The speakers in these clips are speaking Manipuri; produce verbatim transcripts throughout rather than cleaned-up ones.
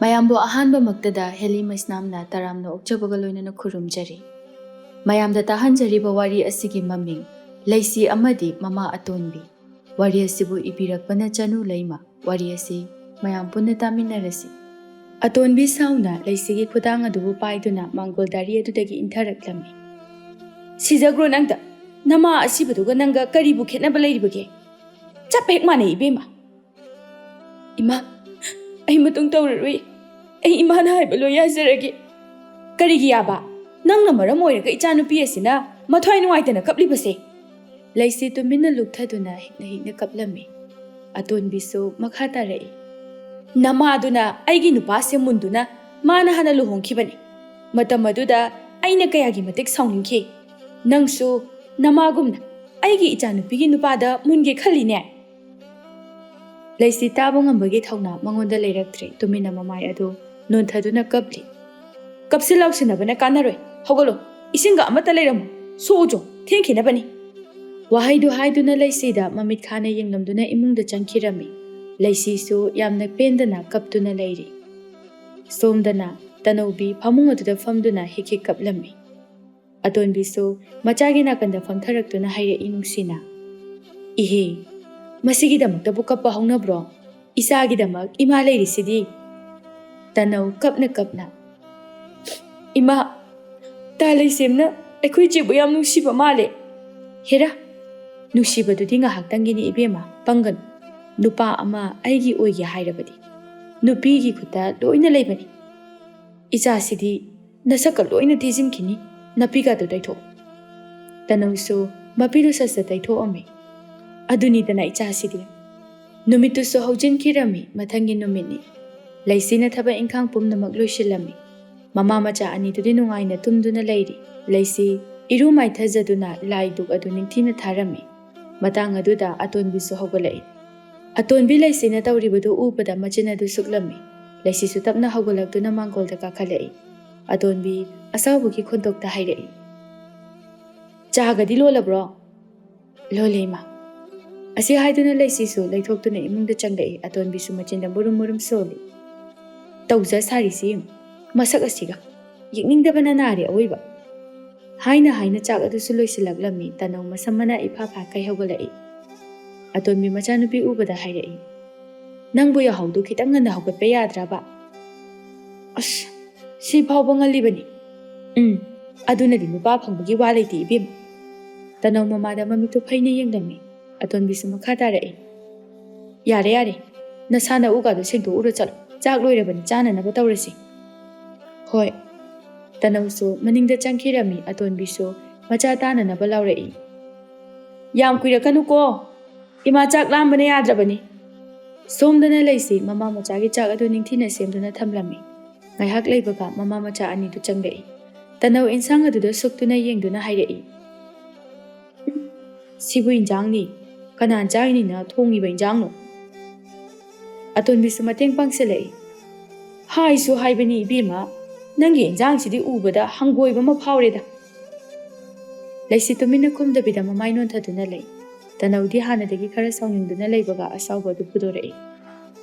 ꯃꯌꯥꯝꯕꯨ ꯑꯍꯥꯟꯕꯃꯛꯇꯗ ꯍꯦꯂꯤ ꯃꯩꯁꯅꯥꯝꯅ ꯇꯔꯥꯝꯅ ꯑꯣꯛꯆꯕꯒ ꯂꯣꯏꯅꯅ ꯈꯨꯔꯨꯝꯖꯔꯤ꯫ ꯃꯌꯥꯝꯗ ꯇꯥꯍꯟꯖꯔꯤꯕ ꯋꯥꯔꯤ ꯑꯁꯤꯒꯤ ꯃꯃꯤꯡ ꯂꯩꯁꯤ ꯑꯃꯗꯤ ꯃꯃꯥ ꯑꯇꯣꯟꯕꯤ꯫ ꯋꯥꯔꯤ ꯑꯁꯤꯕꯨ ꯏꯕꯤꯔꯛꯄꯅ ꯆꯅꯨ ꯂꯩꯃ꯫ ꯋꯥꯔꯤ ꯑꯁꯤ ꯃꯌꯥꯝ ꯄꯨꯟꯅ ꯇꯥꯃꯤꯟꯅꯔꯁꯤ꯫ ꯑꯇꯣꯟꯕꯤ ꯁꯥꯎꯅ ꯂꯩꯁꯤꯒꯤ ꯈꯨꯗꯥꯡ ꯑꯗꯨꯕꯨ ꯄꯥꯏꯗꯨꯅ ꯃꯥꯡꯒꯣꯜ ꯗꯥꯔꯤ ꯑꯗꯨꯗꯒꯤ ꯏꯟꯊꯔꯛꯂꯝꯃꯤ꯫ "ꯁꯤꯖꯈ꯭ꯔꯣ ꯅꯪꯗ꯫ ꯅꯃꯥ ꯑꯁꯤꯕꯗꯨꯒ ꯅꯪꯒ ꯀꯔꯤꯕꯨ ꯈꯦꯠꯅꯕ ꯂꯩꯔꯤꯕꯒꯦ? ꯆꯞ ꯍꯦꯛ ꯃꯥꯟꯅꯩ ꯏꯕꯦꯝꯃ꯫ ꯏꯃꯥ, ꯑꯩ ꯃꯇꯨꯡ ꯇꯧꯔꯔꯣꯏ꯫ ꯑꯩ ꯏꯃꯥꯅ ꯍꯥꯏꯕ ꯂꯣꯏ ꯌꯥꯖꯔꯒꯦ꯫" "ꯀꯔꯤꯒꯤ ꯌꯥꯕ? ꯅꯪꯅ ꯃꯔꯝ ꯑꯣꯏꯔꯒ ꯏꯆꯥꯅꯨꯄꯤ ꯑꯁꯤꯅ ꯃꯊ꯭ꯋꯥꯏ ꯅꯨꯡꯉꯥꯏꯇꯅ ꯀꯞꯂꯤꯕꯁꯦ?" ꯂꯩꯁꯤ ꯇꯨꯃꯤꯟꯅ ꯂꯨꯞꯊꯗꯨꯅ ꯍꯤꯛꯅ ꯍꯤꯛꯅ ꯀꯞꯂꯝꯃꯤ꯫ ꯑꯇꯣꯟꯕꯤꯁꯨ ꯃꯈꯥ ꯇꯥꯔꯛꯏ꯫ "ꯅꯃꯥꯗꯨꯅ ꯑꯩꯒꯤ ꯅꯨꯄꯥꯁꯦ ꯃꯨꯟꯗꯨꯅ ꯃꯥꯅ ꯍꯥꯟꯅ ꯂꯨꯍꯣꯡꯈꯤꯕꯅꯤ꯫ ꯃꯇꯝ ꯑꯗꯨꯗ ꯑꯩꯅ ꯀꯌꯥꯒꯤ ꯃꯇꯤꯛ ꯁꯥꯎꯅꯤꯡꯈꯤ꯫ ꯅꯪꯁꯨ ꯅꯃꯥꯒꯨꯝꯅ ꯑꯩꯒꯤ ꯏꯆꯥꯅꯨꯄꯤꯒꯤ ꯅꯨꯄꯥꯗ ꯃꯨꯟꯒꯦ ꯈꯜꯂꯤꯅꯦ?" ꯂꯩꯁꯤ ꯇꯥꯕ ꯉꯝꯕꯒꯤ ꯊꯧꯅꯥ ꯃꯉꯣꯟꯗ ꯂꯩꯔꯛꯇ꯭ꯔꯦ꯫ ꯇꯨꯃꯤꯟꯅ ꯃꯃꯥꯏ ꯑꯗꯨ ꯅꯣꯟꯊꯗꯨꯅ ꯀꯞꯂꯤ꯫ "ꯀꯞꯁꯤ ꯂꯥꯎꯁꯤꯟꯅꯕꯅ ꯀꯥꯟꯅꯔꯣꯏ꯫ ꯍꯧꯒꯠꯂꯣ, ꯏꯁꯤꯡꯒ ꯑꯃꯠꯇ ꯂꯩꯔꯝꯃꯨ꯫ ꯁꯣꯛꯎꯆꯣ, ꯊꯦꯡꯈꯤꯅꯕꯅꯤ꯫" ꯋꯥꯍꯩꯗꯨ ꯍꯥꯏꯗꯨꯅ ꯂꯩꯁꯤꯗ ꯃꯃꯤꯠ ꯈꯥꯅ ꯌꯦꯡꯂꯝꯗꯨꯅ ꯏꯃꯨꯡꯗ ꯆꯪꯈꯤꯔꯝꯃꯤ꯫ ꯂꯩꯁꯤꯁꯨ ꯌꯥꯝꯅ ꯄꯦꯟꯗꯅ ꯀꯞꯇꯨꯅ ꯂꯩꯔꯤ꯫ ꯁꯣꯝꯗꯅ ꯇꯅꯧꯕꯤ ꯐꯃꯨꯡ ꯑꯗꯨꯗ ꯐꯝꯗꯨꯅ ꯍꯤꯛ ꯍꯤꯛ ꯀꯞꯂꯝꯃꯤ꯫ ꯑꯇꯣꯟꯕꯤꯁꯨ ꯃꯆꯥꯒꯤ ꯅꯥꯀꯟꯗ ꯐꯝꯊꯔꯛꯇꯨꯅ ꯍꯥꯏꯔꯛꯏ ꯅꯨꯡꯁꯤꯅ, "ꯏꯍꯦ, ꯃꯁꯤꯒꯤꯗꯃꯛꯇꯕꯨ ꯀꯞꯄ ꯍꯧꯅꯕ꯭ꯔꯣ? ꯏꯆꯥꯒꯤꯗꯃꯛ ꯏꯃꯥ ꯂꯩꯔꯤꯁꯤꯗꯤ꯫" ꯇꯅꯧ ꯀꯞꯅ ꯀꯞꯅ, "ꯏꯃꯥ, ꯇꯥ ꯂꯩꯁꯦꯝꯅ ꯑꯩꯈꯣꯏ ꯆꯦꯕꯨ ꯌꯥꯝ ꯅꯨꯡꯁꯤꯕ ꯃꯥꯜꯂꯦ꯫" "ꯍꯦꯔꯥ, ꯅꯨꯡꯁꯤꯕꯗꯨꯗꯤ ꯉꯥꯏꯍꯥꯛꯇꯪꯒꯤꯅꯤ ꯏꯕꯦꯝꯃ, ꯄꯪꯒꯅꯨ꯫ ꯅꯨꯄꯥ ꯑꯃ ꯑꯩꯒꯤ ꯑꯣꯏꯒꯦ ꯍꯥꯏꯔꯕꯗꯤ ꯅꯨꯄꯤꯒꯤ ꯈꯨꯠꯇ ꯂꯣꯏꯅ ꯂꯩꯕꯅꯤ꯫ ꯏꯆꯥꯁꯤꯗꯤ ꯅꯁꯛꯀ ꯂꯣꯏꯅ ꯊꯤꯖꯤꯟꯈꯤꯅꯤ, ꯅꯥꯄꯤꯒꯗꯨ ꯇꯩꯊꯣꯛꯎ꯫" ꯇꯅꯧꯁꯨ ꯃꯄꯤꯗꯨ ꯁꯠ ꯁꯠ ꯇꯩꯊꯣꯛꯑꯝꯃꯤ꯫ ꯑꯗꯨꯅꯤꯗꯅ ꯏꯆꯥꯁꯤꯗꯤ꯫ ꯅꯨꯃꯤꯠꯇꯨꯁꯨ ꯍꯧꯖꯤꯟꯈꯤꯔꯝꯃꯤ꯫ ꯃꯊꯪꯒꯤ ꯅꯨꯃꯤꯠꯅꯤ꯫ ꯂꯩꯁꯤꯅ ꯊꯕꯛ ꯏꯪꯈꯥꯡ ꯄꯨꯝꯅꯃꯛ ꯂꯣꯏꯁꯤꯜꯂꯝꯃꯤ꯫ ꯃꯃꯥ ꯃꯆꯥ ꯑꯅꯤꯗꯨꯗꯤ ꯅꯨꯡꯉꯥꯏꯅ ꯇꯨꯝꯗꯨꯅ ꯂꯩꯔꯤ꯫ ꯂꯩꯁꯤ ꯏꯔꯨ ꯃꯥꯏꯊꯖꯗꯨꯅ ꯂꯥꯏ ꯙꯨꯛ ꯑꯗꯨ ꯅꯤꯡꯊꯤꯅ ꯊꯥꯔꯝꯃꯤ꯫ ꯃꯇꯥꯡ ꯑꯗꯨꯗ ꯑꯇꯣꯟꯕꯤꯁꯨ ꯍꯧꯒꯠꯂꯛꯏ꯫ ꯑꯇꯣꯟꯕꯤ ꯂꯩꯁꯤꯅ ꯇꯧꯔꯤꯕꯗꯨ ꯎꯕꯗ ꯃꯆꯤꯟ ꯑꯗꯨ ꯁꯨꯛꯂꯝꯃꯤ꯫ ꯂꯩꯁꯤꯁꯨ ꯇꯞꯅ ꯍꯧꯒꯠꯂꯛꯇꯨꯅ ꯃꯥꯡꯒꯣꯜꯗ ꯀꯥꯈꯠꯂꯛꯏ꯫ ꯑꯇꯣꯟꯕꯤ ꯑꯆꯥꯎꯕꯒꯤ ꯈꯣꯟꯊꯣꯛꯇ ꯍꯥꯏꯔꯛꯏ, "ꯆꯥꯒꯗꯤ ꯂꯣꯜꯂꯕ꯭ꯔꯣ?" "ꯂꯣꯜꯂꯦ, ꯏꯃꯥ꯫" ꯑꯁꯤ ꯍꯥꯏꯗꯨꯅ ꯂꯩꯁꯤꯁꯨ ꯂꯩꯊꯣꯛꯇꯨꯅ ꯏꯃꯨꯡꯗ ꯆꯪꯂꯛꯏ꯫ ꯑꯇꯣꯟꯕꯤꯁꯨ ꯃꯆꯤꯟꯗ ꯃꯨꯔꯨꯝ ꯃꯨꯔꯨꯝ ꯁꯣꯜꯂꯤ꯫ "ꯇꯧꯖ ꯁꯥꯔꯤꯁꯤ ꯌꯦꯡꯉꯨ, ꯃꯁꯛ ꯑꯁꯤꯒ꯫ ꯌꯦꯡꯅꯤꯡꯗꯕꯅ ꯅꯥꯔꯦ ꯑꯋꯣꯏꯕ"꯫ ꯍꯥꯏꯅ ꯍꯥꯏꯅ ꯆꯥꯛ ꯑꯗꯨꯁꯨ ꯂꯣꯏꯁꯤꯜꯂꯛꯂꯝꯃꯤ꯫ ꯇꯅꯧ ꯃꯁꯝ ꯃꯅꯥ ꯏꯐꯥ ꯐꯥꯈꯩ ꯍꯧꯒꯠꯂꯛꯏ꯫ ꯑꯇꯣꯟꯕꯤ ꯃꯆꯥꯅꯨꯄꯤ ꯎꯕꯗ ꯍꯥꯏꯔꯛꯏ, "ꯅꯪꯕꯨ ꯌꯥꯍꯧꯗꯨ ꯈꯤꯇꯪ ꯉꯟꯅ ꯍꯧꯒꯠꯄ ꯌꯥꯗ꯭ꯔꯕ?" "ꯑꯁ, ꯁꯤ ꯐꯥꯎꯕ ꯉꯜꯂꯤꯕꯅꯤ꯫ ꯎꯝ, ꯑꯗꯨꯅꯗꯤ ꯅꯨꯄꯥ ꯐꯪꯕꯒꯤ ꯋꯥ ꯂꯩꯇꯦ ꯏꯕꯦꯝꯃ"꯫ ꯇꯅꯧ ꯃꯃꯥꯗ ꯃꯃꯤꯠꯇꯨ ꯐꯩꯅ ꯌꯦꯡꯂꯝꯃꯤ꯫ ꯑꯇꯣꯟꯕꯤꯁꯨ ꯃꯈꯥ ꯇꯥꯔꯛꯏ, "ꯌꯥꯔꯦ, ꯌꯥꯔꯦ, ꯅꯁꯥ ꯅꯎꯒꯗꯣ ꯁꯦꯡꯗꯣꯛꯎꯔꯣ ꯆꯠꯂꯣ, ꯆꯥꯛ ꯂꯣꯏꯔꯕꯅꯤ, ꯆꯥꯅꯅꯕ ꯇꯧꯔꯁꯤ"꯫ "ꯍꯣꯏ"꯫ ꯇꯅꯧꯁꯨ ꯃꯅꯤꯡꯗ ꯆꯪꯈꯤꯔꯝꯃꯤ꯫ ꯑꯇꯣꯟꯕꯤꯁꯨ ꯃꯆꯥ ꯇꯥꯅꯅꯕ ꯂꯥꯎꯔꯛꯏ, "ꯌꯥꯝ ꯀꯨꯏꯔꯛꯀꯅꯨꯀꯣ, ꯏꯃꯥ ꯆꯥꯛ ꯂꯥꯝꯕꯅ ꯌꯥꯗ꯭ꯔꯕꯅꯤ"꯫ ꯁꯣꯝꯗꯅ ꯂꯩꯁꯤ ꯃꯃꯥ ꯃꯆꯥꯒꯤ ꯆꯥꯛ ꯑꯗꯨ ꯅꯤꯡꯊꯤꯅ ꯁꯦꯝꯗꯨꯅ ꯊꯝꯂꯝꯃꯤ꯫ ꯉꯥꯏꯍꯥꯛ ꯂꯩꯕꯒ ꯃꯃꯥ ꯃꯆꯥ ꯑꯅꯤꯗꯨ ꯆꯪꯂꯛꯏ꯫ ꯇꯅꯧ ꯏꯟꯁꯥꯡ ꯑꯗꯨꯗ ꯁꯨꯛꯇꯨꯅ ꯌꯦꯡꯗꯨꯅ ꯍꯥꯏꯔꯛꯏ, "ꯁꯤꯕꯨ ꯏꯟꯖꯥꯡꯅꯤ? ꯀꯅꯥꯅ ꯆꯥꯔꯤꯅꯤꯅ ꯊꯣꯡꯉꯤꯕ ꯏꯟꯖꯥꯡꯅꯣ?" ꯑꯇꯣꯟꯕꯤꯁꯨ ꯃꯇꯦꯡ ꯄꯥꯡꯁꯤꯜꯂꯛꯏ꯫ "ꯍꯥꯏꯁꯨ ꯍꯥꯏꯕꯅꯤ ꯏꯕꯦꯝꯃ, ꯅꯪꯒꯤ ꯏꯟꯖꯥꯡꯁꯤꯗꯤ ꯎꯕꯗ ꯍꯪꯒꯣꯏꯕ ꯑꯃ ꯐꯥꯎꯔꯦꯗ"꯫ ꯂꯩꯁꯤ ꯇꯨꯃꯤꯟꯅ ꯈꯨꯝꯗꯕꯤꯗ ꯃꯃꯥꯏ ꯅꯣꯟꯊꯗꯨꯅ ꯂꯩ꯫ ꯇꯅꯧꯗꯤ ꯍꯥꯟꯅꯗꯒꯤ ꯈꯔ ꯁꯥꯎꯅꯤꯡꯗꯨꯅ ꯂꯩꯕꯒ ꯑꯁꯥꯎꯕ ꯑꯗꯨ ꯐꯨꯗꯣꯔꯛꯏ꯫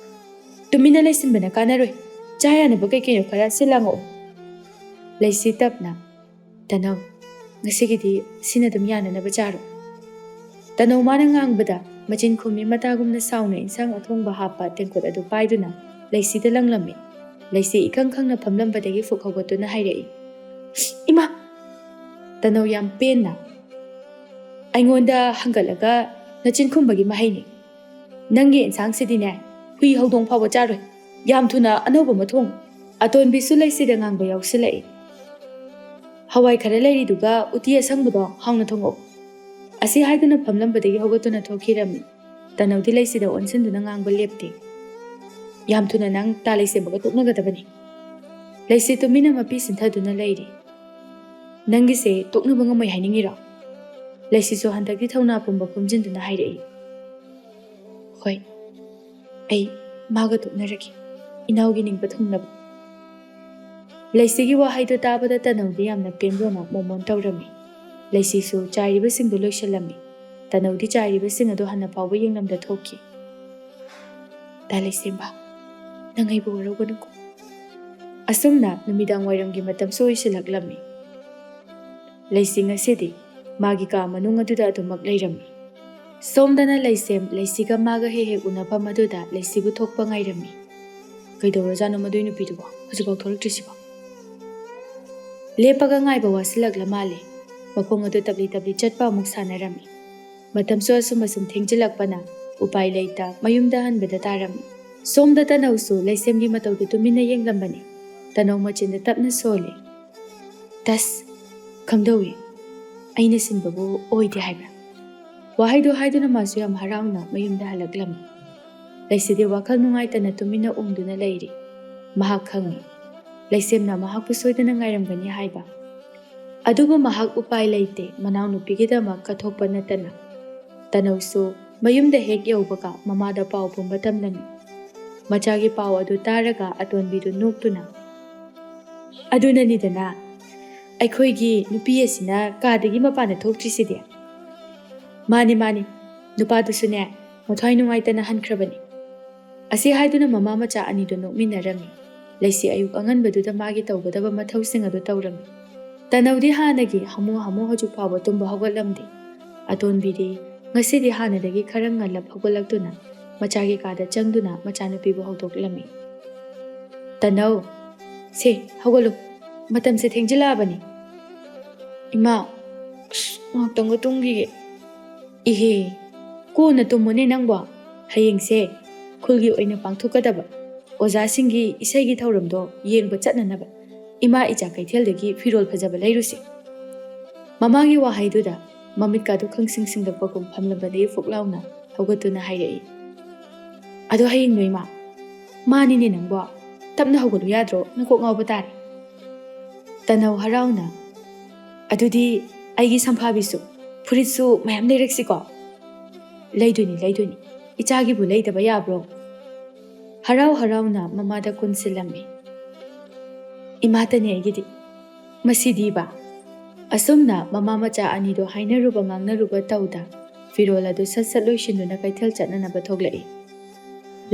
"ꯇꯨꯃꯤꯟꯅ ꯂꯩꯁꯤꯟꯕꯅ ꯀꯥꯟꯅꯔꯣꯏ꯫ ꯆꯥ ꯌꯥꯅꯕ ꯀꯩ ꯀꯩꯅꯣ ꯈꯔ ꯁꯤꯜ ꯂꯥꯡꯉꯛꯑꯣ"꯫ ꯂꯩꯁꯤ ꯇꯞꯅ, "ꯇꯅꯧ, ꯉꯁꯤꯒꯤꯗꯤ ꯁꯤꯅ ꯑꯗꯨꯝ ꯌꯥꯅꯅꯕ ꯆꯥꯔꯣ"꯫ ꯇꯅꯧ ꯃꯥꯅ ꯉꯥꯡꯕꯗ ꯃꯆꯤꯟ ꯈꯨꯝꯃꯤ ꯃꯇꯥꯒꯨꯝꯅ ꯁꯥꯎꯅ ꯏꯟꯁꯥꯡ ꯑꯊꯣꯡꯕ ꯍꯥꯞꯄ ꯇꯦꯡꯀꯣꯠ ꯑꯗꯨ ꯄꯥꯏꯗꯨꯅ ꯂꯩꯁꯤꯗ ꯂꯪꯂꯝꯃꯤ꯫ ꯂꯩꯁꯤ ꯏꯈꯪ ꯈꯪꯅ ꯐꯝꯂꯝꯕꯗꯒꯤ ꯐꯨꯛ ꯍꯧꯒꯠꯇꯨꯅ ꯍꯥꯏꯔꯛꯏ, "ꯏꯃꯥ!" ꯇꯅꯧ ꯌꯥꯝ ꯄꯦꯟꯅ, "ꯑꯩꯉꯣꯟꯗ ꯍꯪꯒꯠꯂꯒ ꯅꯆꯤꯟ ꯈꯨꯝꯕꯒꯤ ꯃꯍꯩꯅꯤ꯫ ꯅꯪꯒꯤ ꯏꯟꯁꯥꯡꯁꯤꯗꯤꯅꯦ, ꯍꯨꯏ ꯍꯧꯗꯣꯡ ꯐꯥꯎꯕ ꯆꯥꯔꯣꯏ꯫ ꯌꯥꯝ ꯊꯨꯅ ꯑꯅꯧꯕ ꯑꯃ ꯊꯣꯡꯉꯨ"꯫ ꯑꯇꯣꯟꯕꯤꯁꯨ ꯂꯩꯁꯤꯗ ꯉꯥꯡꯕ ꯌꯥꯎꯁꯤꯜꯂꯛꯏ꯫ "ꯍꯋꯥꯏ ꯈꯔ ꯂꯩꯔꯤꯗꯨꯒ ꯎꯇꯤ ꯑꯁꯪꯕꯗꯣ ꯍꯥꯎꯅ ꯊꯣꯡꯉꯛꯎ"꯫ ꯑꯁꯤ ꯍꯥꯏꯗꯨꯅ ꯐꯝꯂꯝꯕꯗꯒꯤ ꯍꯧꯒꯠꯇꯨꯅ ꯊꯣꯛꯈꯤꯔꯝꯃꯤ꯫ ꯇꯅꯧꯗꯤ ꯂꯩꯁꯤꯗ ꯑꯣꯟꯁꯤꯟꯗꯨꯅ ꯉꯥꯡꯕ ꯂꯦꯞꯇꯦ꯫ "ꯌꯥꯝ ꯊꯨꯅ ꯅꯪ ꯇꯥ ꯂꯩꯁꯦꯝꯕꯒ ꯇꯣꯛꯅꯒꯗꯕꯅꯤ"꯫ ꯂꯩꯁꯤ ꯇꯨꯃꯤꯟꯅ ꯃꯄꯤ ꯁꯤꯟꯊꯗꯨꯅ ꯂꯩꯔꯤ꯫ "ꯅꯪꯒꯤꯁꯦ ꯇꯣꯛꯅꯕ ꯉꯝꯃꯣꯏ ꯍꯥꯏꯅꯤꯡꯉꯤꯔꯣ?" ꯂꯩꯁꯤꯁꯨ ꯍꯟꯗꯛꯇꯤ ꯊꯧꯅꯥ ꯄꯨꯝꯕ ꯈꯣꯝꯖꯤꯟꯗꯨꯅ ꯍꯥꯏꯔꯛꯏ꯫ "ꯍꯣꯏ, ꯑꯩ ꯃꯥꯒ ꯇꯣꯛꯅꯔꯒꯦ, ꯏꯅꯥꯎꯒꯤ ꯅꯤꯡꯕ ꯊꯨꯡꯅꯕ"꯫ ꯂꯩꯁꯤꯒꯤ ꯋꯥꯍꯩꯗꯨ ꯇꯥꯕꯗ ꯇꯅꯧꯗꯤ ꯌꯥꯝꯅ ꯄꯦꯟꯕꯅ ꯃꯣꯃꯣꯟ ꯇꯧꯔꯝꯃꯤ꯫ ꯂꯩꯁꯤꯁꯨ ꯆꯥꯏꯔꯤꯕꯁꯤꯡꯗꯨ ꯂꯣꯏꯁꯤꯜꯂꯝꯃꯤ꯫ ꯇꯅꯧꯗꯤ ꯆꯥꯏꯔꯤꯕꯁꯤꯡ ꯑꯗꯨ ꯍꯟꯅ ꯐꯥꯎꯕ ꯌꯦꯡꯂꯝꯗ ꯊꯣꯛꯈꯤ꯫ "ꯇꯥ ꯂꯩꯁꯦꯝꯕ, ꯅꯪ ꯑꯩꯕꯨ ꯋꯥꯔꯧꯒꯅꯨꯀꯣ"꯫ ꯑꯁꯨꯝꯅ ꯅꯨꯃꯤꯗꯥꯡ ꯋꯥꯏꯔꯝꯒꯤ ꯃꯇꯝꯁꯨ ꯑꯣꯏꯁꯤꯜꯂꯛꯂꯝꯃꯤ꯫ ꯂꯩꯁꯤ ꯉꯁꯤꯗꯤ ꯃꯥꯒꯤ ꯀꯥ ꯃꯅꯨꯡ ꯑꯗꯨꯗ ꯑꯗꯨꯃꯛ ꯂꯩꯔꯝꯃꯤ꯫ ꯁꯣꯝꯗꯅ ꯂꯩꯁꯦꯝ ꯂꯩꯁꯤꯒ ꯃꯥꯒ ꯍꯦꯛ ꯍꯦꯛ ꯎꯅꯐꯝ ꯑꯗꯨꯗ ꯂꯩꯁꯤꯕꯨ ꯊꯣꯛꯄ ꯉꯥꯏꯔꯝꯃꯤ꯫ ꯀꯩꯗꯧꯔꯖꯥꯠꯅꯣ ꯃꯗꯨꯏ ꯅꯨꯄꯤꯗꯨꯕꯣ ꯍꯧꯖꯤꯛꯐꯥꯎ ꯊꯣꯛꯂꯛꯇ꯭ꯔꯤꯁꯤꯕꯣ? ꯂꯦꯞꯄꯒ ꯉꯥꯏꯕ ꯋꯥꯁꯤꯜꯂꯛꯂ ꯃꯥꯜꯂꯦ꯫ ꯃꯈꯣꯡ ꯑꯗꯨ ꯇꯞꯂꯤ ꯇꯞꯂꯤ ꯆꯠꯄ ꯑꯃꯨꯛ ꯁꯥꯟꯅꯔꯝꯃꯤ꯫ ꯃꯇꯝꯁꯨ ꯑꯁꯨꯝ ꯑꯁꯨꯝ ꯊꯦꯡꯖꯤꯜꯂꯛꯄꯅ ꯎꯄꯥꯏ ꯂꯩꯇ ꯃꯌꯨꯝꯗ ꯍꯟꯕꯗ ꯇꯥꯔꯝꯃꯤ꯫ ꯁꯣꯝꯗ ꯇꯅꯧꯁꯨ ꯂꯩꯁꯦꯝꯒꯤ ꯃꯇꯧꯗꯨ ꯇꯨꯃꯤꯟꯅ ꯌꯦꯡꯂꯝꯕꯅꯤ꯫ ꯇꯅꯧ ꯃꯆꯤꯟꯗ ꯇꯞꯅ ꯁꯣꯜꯂꯤ꯫ "ꯇꯁ, ꯈꯪꯗꯧꯏ꯫ ꯑꯩꯅ ꯁꯤꯟꯕꯕꯨ ꯑꯣꯏꯗꯦ ꯍꯥꯏꯕ꯭ꯔꯥ?" ꯋꯥꯍꯩꯗꯨ ꯍꯥꯏꯗꯨꯅ ꯃꯥꯁꯨ ꯌꯥꯝ ꯍꯔꯥꯎꯅ ꯃꯌꯨꯝꯗ ꯍꯜꯂꯛꯂꯝꯃꯤ꯫ ꯂꯩꯁꯤꯗꯤ ꯋꯥꯈꯜ ꯅꯨꯡꯉꯥꯏꯇꯅ ꯇꯨꯃꯤꯟꯅ ꯎꯪꯗꯨꯅ ꯂꯩꯔꯤ꯫ ꯃꯍꯥꯛ ꯈꯪꯏ, ꯂꯩꯁꯦꯝꯅ ꯃꯍꯥꯛꯄꯨ ꯁꯣꯏꯗꯅ ꯉꯥꯏꯔꯝꯒꯅꯤ ꯍꯥꯏꯕ꯫ ꯑꯗꯨꯕꯨ ꯃꯍꯥꯛ ꯎꯄꯥꯏ ꯂꯩꯇꯦ, ꯃꯅꯥꯎꯅꯨꯄꯤꯒꯤꯗꯃꯛ ꯀꯠꯊꯣꯛꯄ ꯅꯠꯇꯅ꯫ ꯇꯅꯧꯁꯨ ꯃꯌꯨꯝꯗ ꯍꯦꯛ ꯌꯧꯕꯒ ꯃꯃꯥꯗ ꯄꯥꯎ ꯄꯨꯝꯕ ꯇꯝꯂꯝꯃꯤ꯫ ꯃꯆꯥꯒꯤ ꯄꯥꯎ ꯑꯗꯨ ꯇꯥꯔꯒ ꯑꯇꯣꯟꯕꯤꯗꯨ ꯅꯣꯛꯇꯨꯅ, "ꯑꯗꯨꯅꯅꯤꯗꯅ ꯑꯩꯈꯣꯏꯒꯤ ꯅꯨꯄꯤ ꯑꯁꯤꯅ ꯀꯥꯗꯒꯤ ꯃꯄꯥꯟꯗ ꯊꯣꯛꯇ꯭ꯔꯤꯁꯤꯗꯤ꯫ ꯃꯥꯅꯤ, ꯃꯥꯅꯤ, ꯅꯨꯄꯥꯗꯨꯁꯨꯅꯦ ꯃꯊ꯭ꯋꯥꯏ ꯅꯨꯡꯉꯥꯏꯇꯅ ꯍꯟꯈ꯭ꯔꯕꯅꯤ"꯫ ꯑꯁꯤ ꯍꯥꯏꯗꯨꯅ ꯃꯃꯥ ꯃꯆꯥ ꯑꯅꯤꯗꯨ ꯅꯣꯛꯃꯤꯟꯅꯔꯝꯃꯤ꯫ ꯂꯩꯁꯤ ꯑꯌꯨꯛ ꯑꯉꯟꯕꯗꯨꯗ ꯃꯥꯒꯤ ꯇꯧꯒꯗꯕ ꯃꯊꯧꯁꯤꯡ ꯑꯗꯨ ꯇꯧꯔꯝꯃꯤ꯫ ꯇꯅꯧꯗꯤ ꯍꯥꯟꯅꯒꯤ ꯍꯥꯃꯨ ꯍꯥꯃꯨ ꯍꯧꯖꯤꯛ ꯐꯥꯎꯕ ꯇꯨꯝꯕ ꯍꯧꯒꯠꯂꯝꯗꯦ꯫ ꯑꯇꯣꯟꯕꯤꯗꯤ ꯉꯁꯤꯗꯤ ꯍꯥꯟꯅꯗꯒꯤ ꯈꯔ ꯉꯜꯂꯞ ꯍꯧꯒꯠꯂꯛꯇꯨꯅ ꯃꯆꯥꯒꯤ ꯀꯥꯗ ꯆꯪꯗꯨꯅ ꯃꯆꯥꯅꯨꯄꯤꯕꯨ ꯍꯧꯗꯣꯛꯂꯝꯃꯤ꯫ "ꯇꯅꯧ, ꯁꯦ, ꯍꯧꯒꯠꯂꯨ, ꯃꯇꯝꯁꯦ ꯊꯦꯡꯖꯤꯜꯂꯛꯑꯕꯅꯤ"꯫ "ꯏꯃꯥ, ꯑꯁ, ꯉꯥꯛꯇꯪꯒ ꯇꯨꯝꯈꯤꯒꯦ"꯫ "ꯏꯍꯦ, ꯀꯣꯟꯅ ꯇꯨꯝꯃꯨꯅꯦ ꯅꯪꯕꯣ, ꯍꯌꯦꯡꯁꯦ ꯈꯨꯜꯒꯤ ꯑꯣꯏꯅ ꯄꯥꯡꯊꯣꯛꯀꯗꯕ ꯑꯣꯖꯥꯁꯤꯡꯒꯤ ꯏꯁꯩꯒꯤ ꯊꯧꯔꯝꯗꯣ ꯌꯦꯡꯕ ꯆꯠꯅꯅꯕ ꯏꯃꯥ ꯏꯆꯥ ꯀꯩꯊꯦꯜꯗꯒꯤ ꯐꯤꯔꯣꯜ ꯐꯖꯕ ꯂꯩꯔꯨꯁꯦ"꯫ ꯃꯃꯥꯒꯤ ꯋꯥꯍꯩꯗꯨꯗ ꯃꯃꯤꯠꯀꯥꯗꯨ ꯈꯪꯁꯤꯡ ꯁꯤꯡꯂꯛꯄꯒꯨꯝ ꯐꯝꯂꯝꯕꯗꯒꯤ ꯐꯨꯛ ꯂꯥꯎꯅ ꯍꯧꯒꯠꯇꯨꯅ ꯍꯥꯏꯔꯛꯏ꯫ "ꯑꯗꯣ ꯍꯌꯦꯡ ꯅꯣꯏ ꯃꯥ"꯫ "ꯃꯥꯅꯤꯅꯦ ꯅꯪꯕꯣ, ꯇꯞꯅ ꯍꯧꯒꯠꯂꯨ ꯌꯥꯗ꯭ꯔꯣ, ꯅꯀꯣꯛ ꯉꯥꯎꯕ ꯇꯥꯔꯦ"꯫ ꯇꯅꯧ ꯍꯔꯥꯎꯅ, "ꯑꯗꯨꯗꯤ ꯑꯩꯒꯤ ꯁꯝꯐꯥꯕꯤꯁꯨ, ꯐꯨꯔꯤꯠꯁꯨ ꯃꯌꯥꯝ ꯂꯩꯔꯛꯁꯤꯀꯣ"꯫ "ꯂꯩꯗꯣꯏꯅꯤ, ꯂꯩꯗꯣꯏꯅꯤ, ꯏꯆꯥꯒꯤꯕꯨ ꯂꯩꯗꯕ ꯌꯥꯕ꯭ꯔꯣ"꯫ ꯍꯔꯥꯎ ꯍꯔꯥꯎꯅ ꯃꯃꯥꯗ ꯀꯨꯟꯁꯤꯜꯂꯝꯃꯤ꯫ "ꯏꯃꯥꯇꯅꯤ ꯑꯩꯒꯤꯗꯤ"꯫ ꯃꯁꯤꯗꯤꯕ꯫ ꯑꯁꯨꯝꯅ ꯃꯃꯥ ꯃꯆꯥ ꯑꯅꯤꯗꯣ ꯍꯥꯏꯅꯔꯨꯕ ꯉꯥꯡꯅꯔꯨꯕ ꯇꯧꯗ ꯐꯤꯔꯣꯜ ꯑꯗꯨ ꯁꯠ ꯁꯠ ꯂꯣꯏꯁꯤꯟꯗꯨꯅ ꯀꯩꯊꯦꯜ ꯆꯠꯅꯅꯕ ꯊꯣꯛꯂꯛꯏ꯫